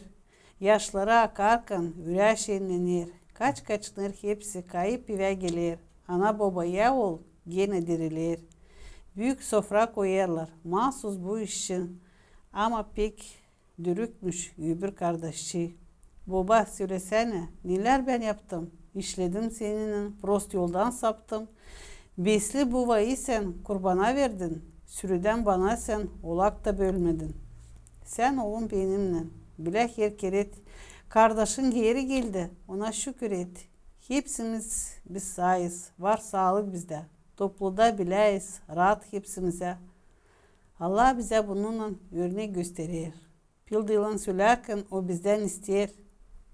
yaşları akarkan ürää şennener, kaç-kaçınêr hepsi kayıp evä geler, ana-bobaya ool genä diriler. Büük sofra koyêrlar, maasuz bu işçi, ama pek dürükmüş öbür kardaşı. Boba, sölesänä, nelär bän yaptım? İşledim seninnän, prost yoldan saptım. Besli buvayı sän kurbana verdin, sürüdän bana sän olak ta bölmedin. Sän olun benimnän, bilä her keret. Kardaşın geeri geldi, ona şükür et. Hepsimiz biz saayız, var saalık bizdä. Topluda biläyez, raat hepsimizä. Allah bizä bununnan örnek gösterer. Pil diilan sölärkän o bizdän isteer.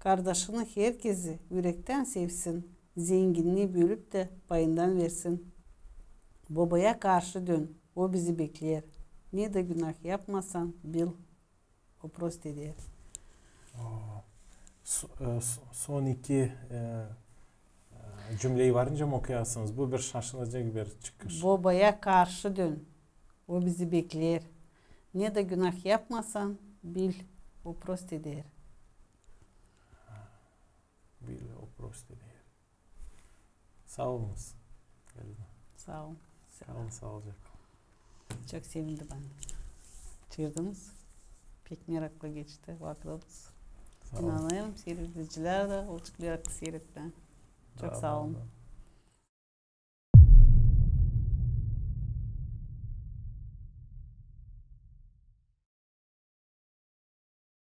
Kardaşını herkezi ürektän sevsin, zenginnii bölüp tä payından versin. Bobaya karşı dön, o bizi bekleer. Ne dä günah yapmasan, bil, o prost eder. O, so-, e, so-, son iki, e, e, cümneyi var nicä okuyasınız? Bu bir şaşılacek bir çıkış. Bobaya karşı dön, o bizi bekleer. Ne dä günah yapmasan, bil, o prost eder. Bil, o prost eder. Saa olunuz. Saa olun. Kalın saalıcaklan. Çok sevindim bän. Çevirdiniz. Pek meraklı geçti vakıdımız. Saa olun. İnanêrım, siiredicilär dä olacek meraklı siiretmää. Çok saa olun.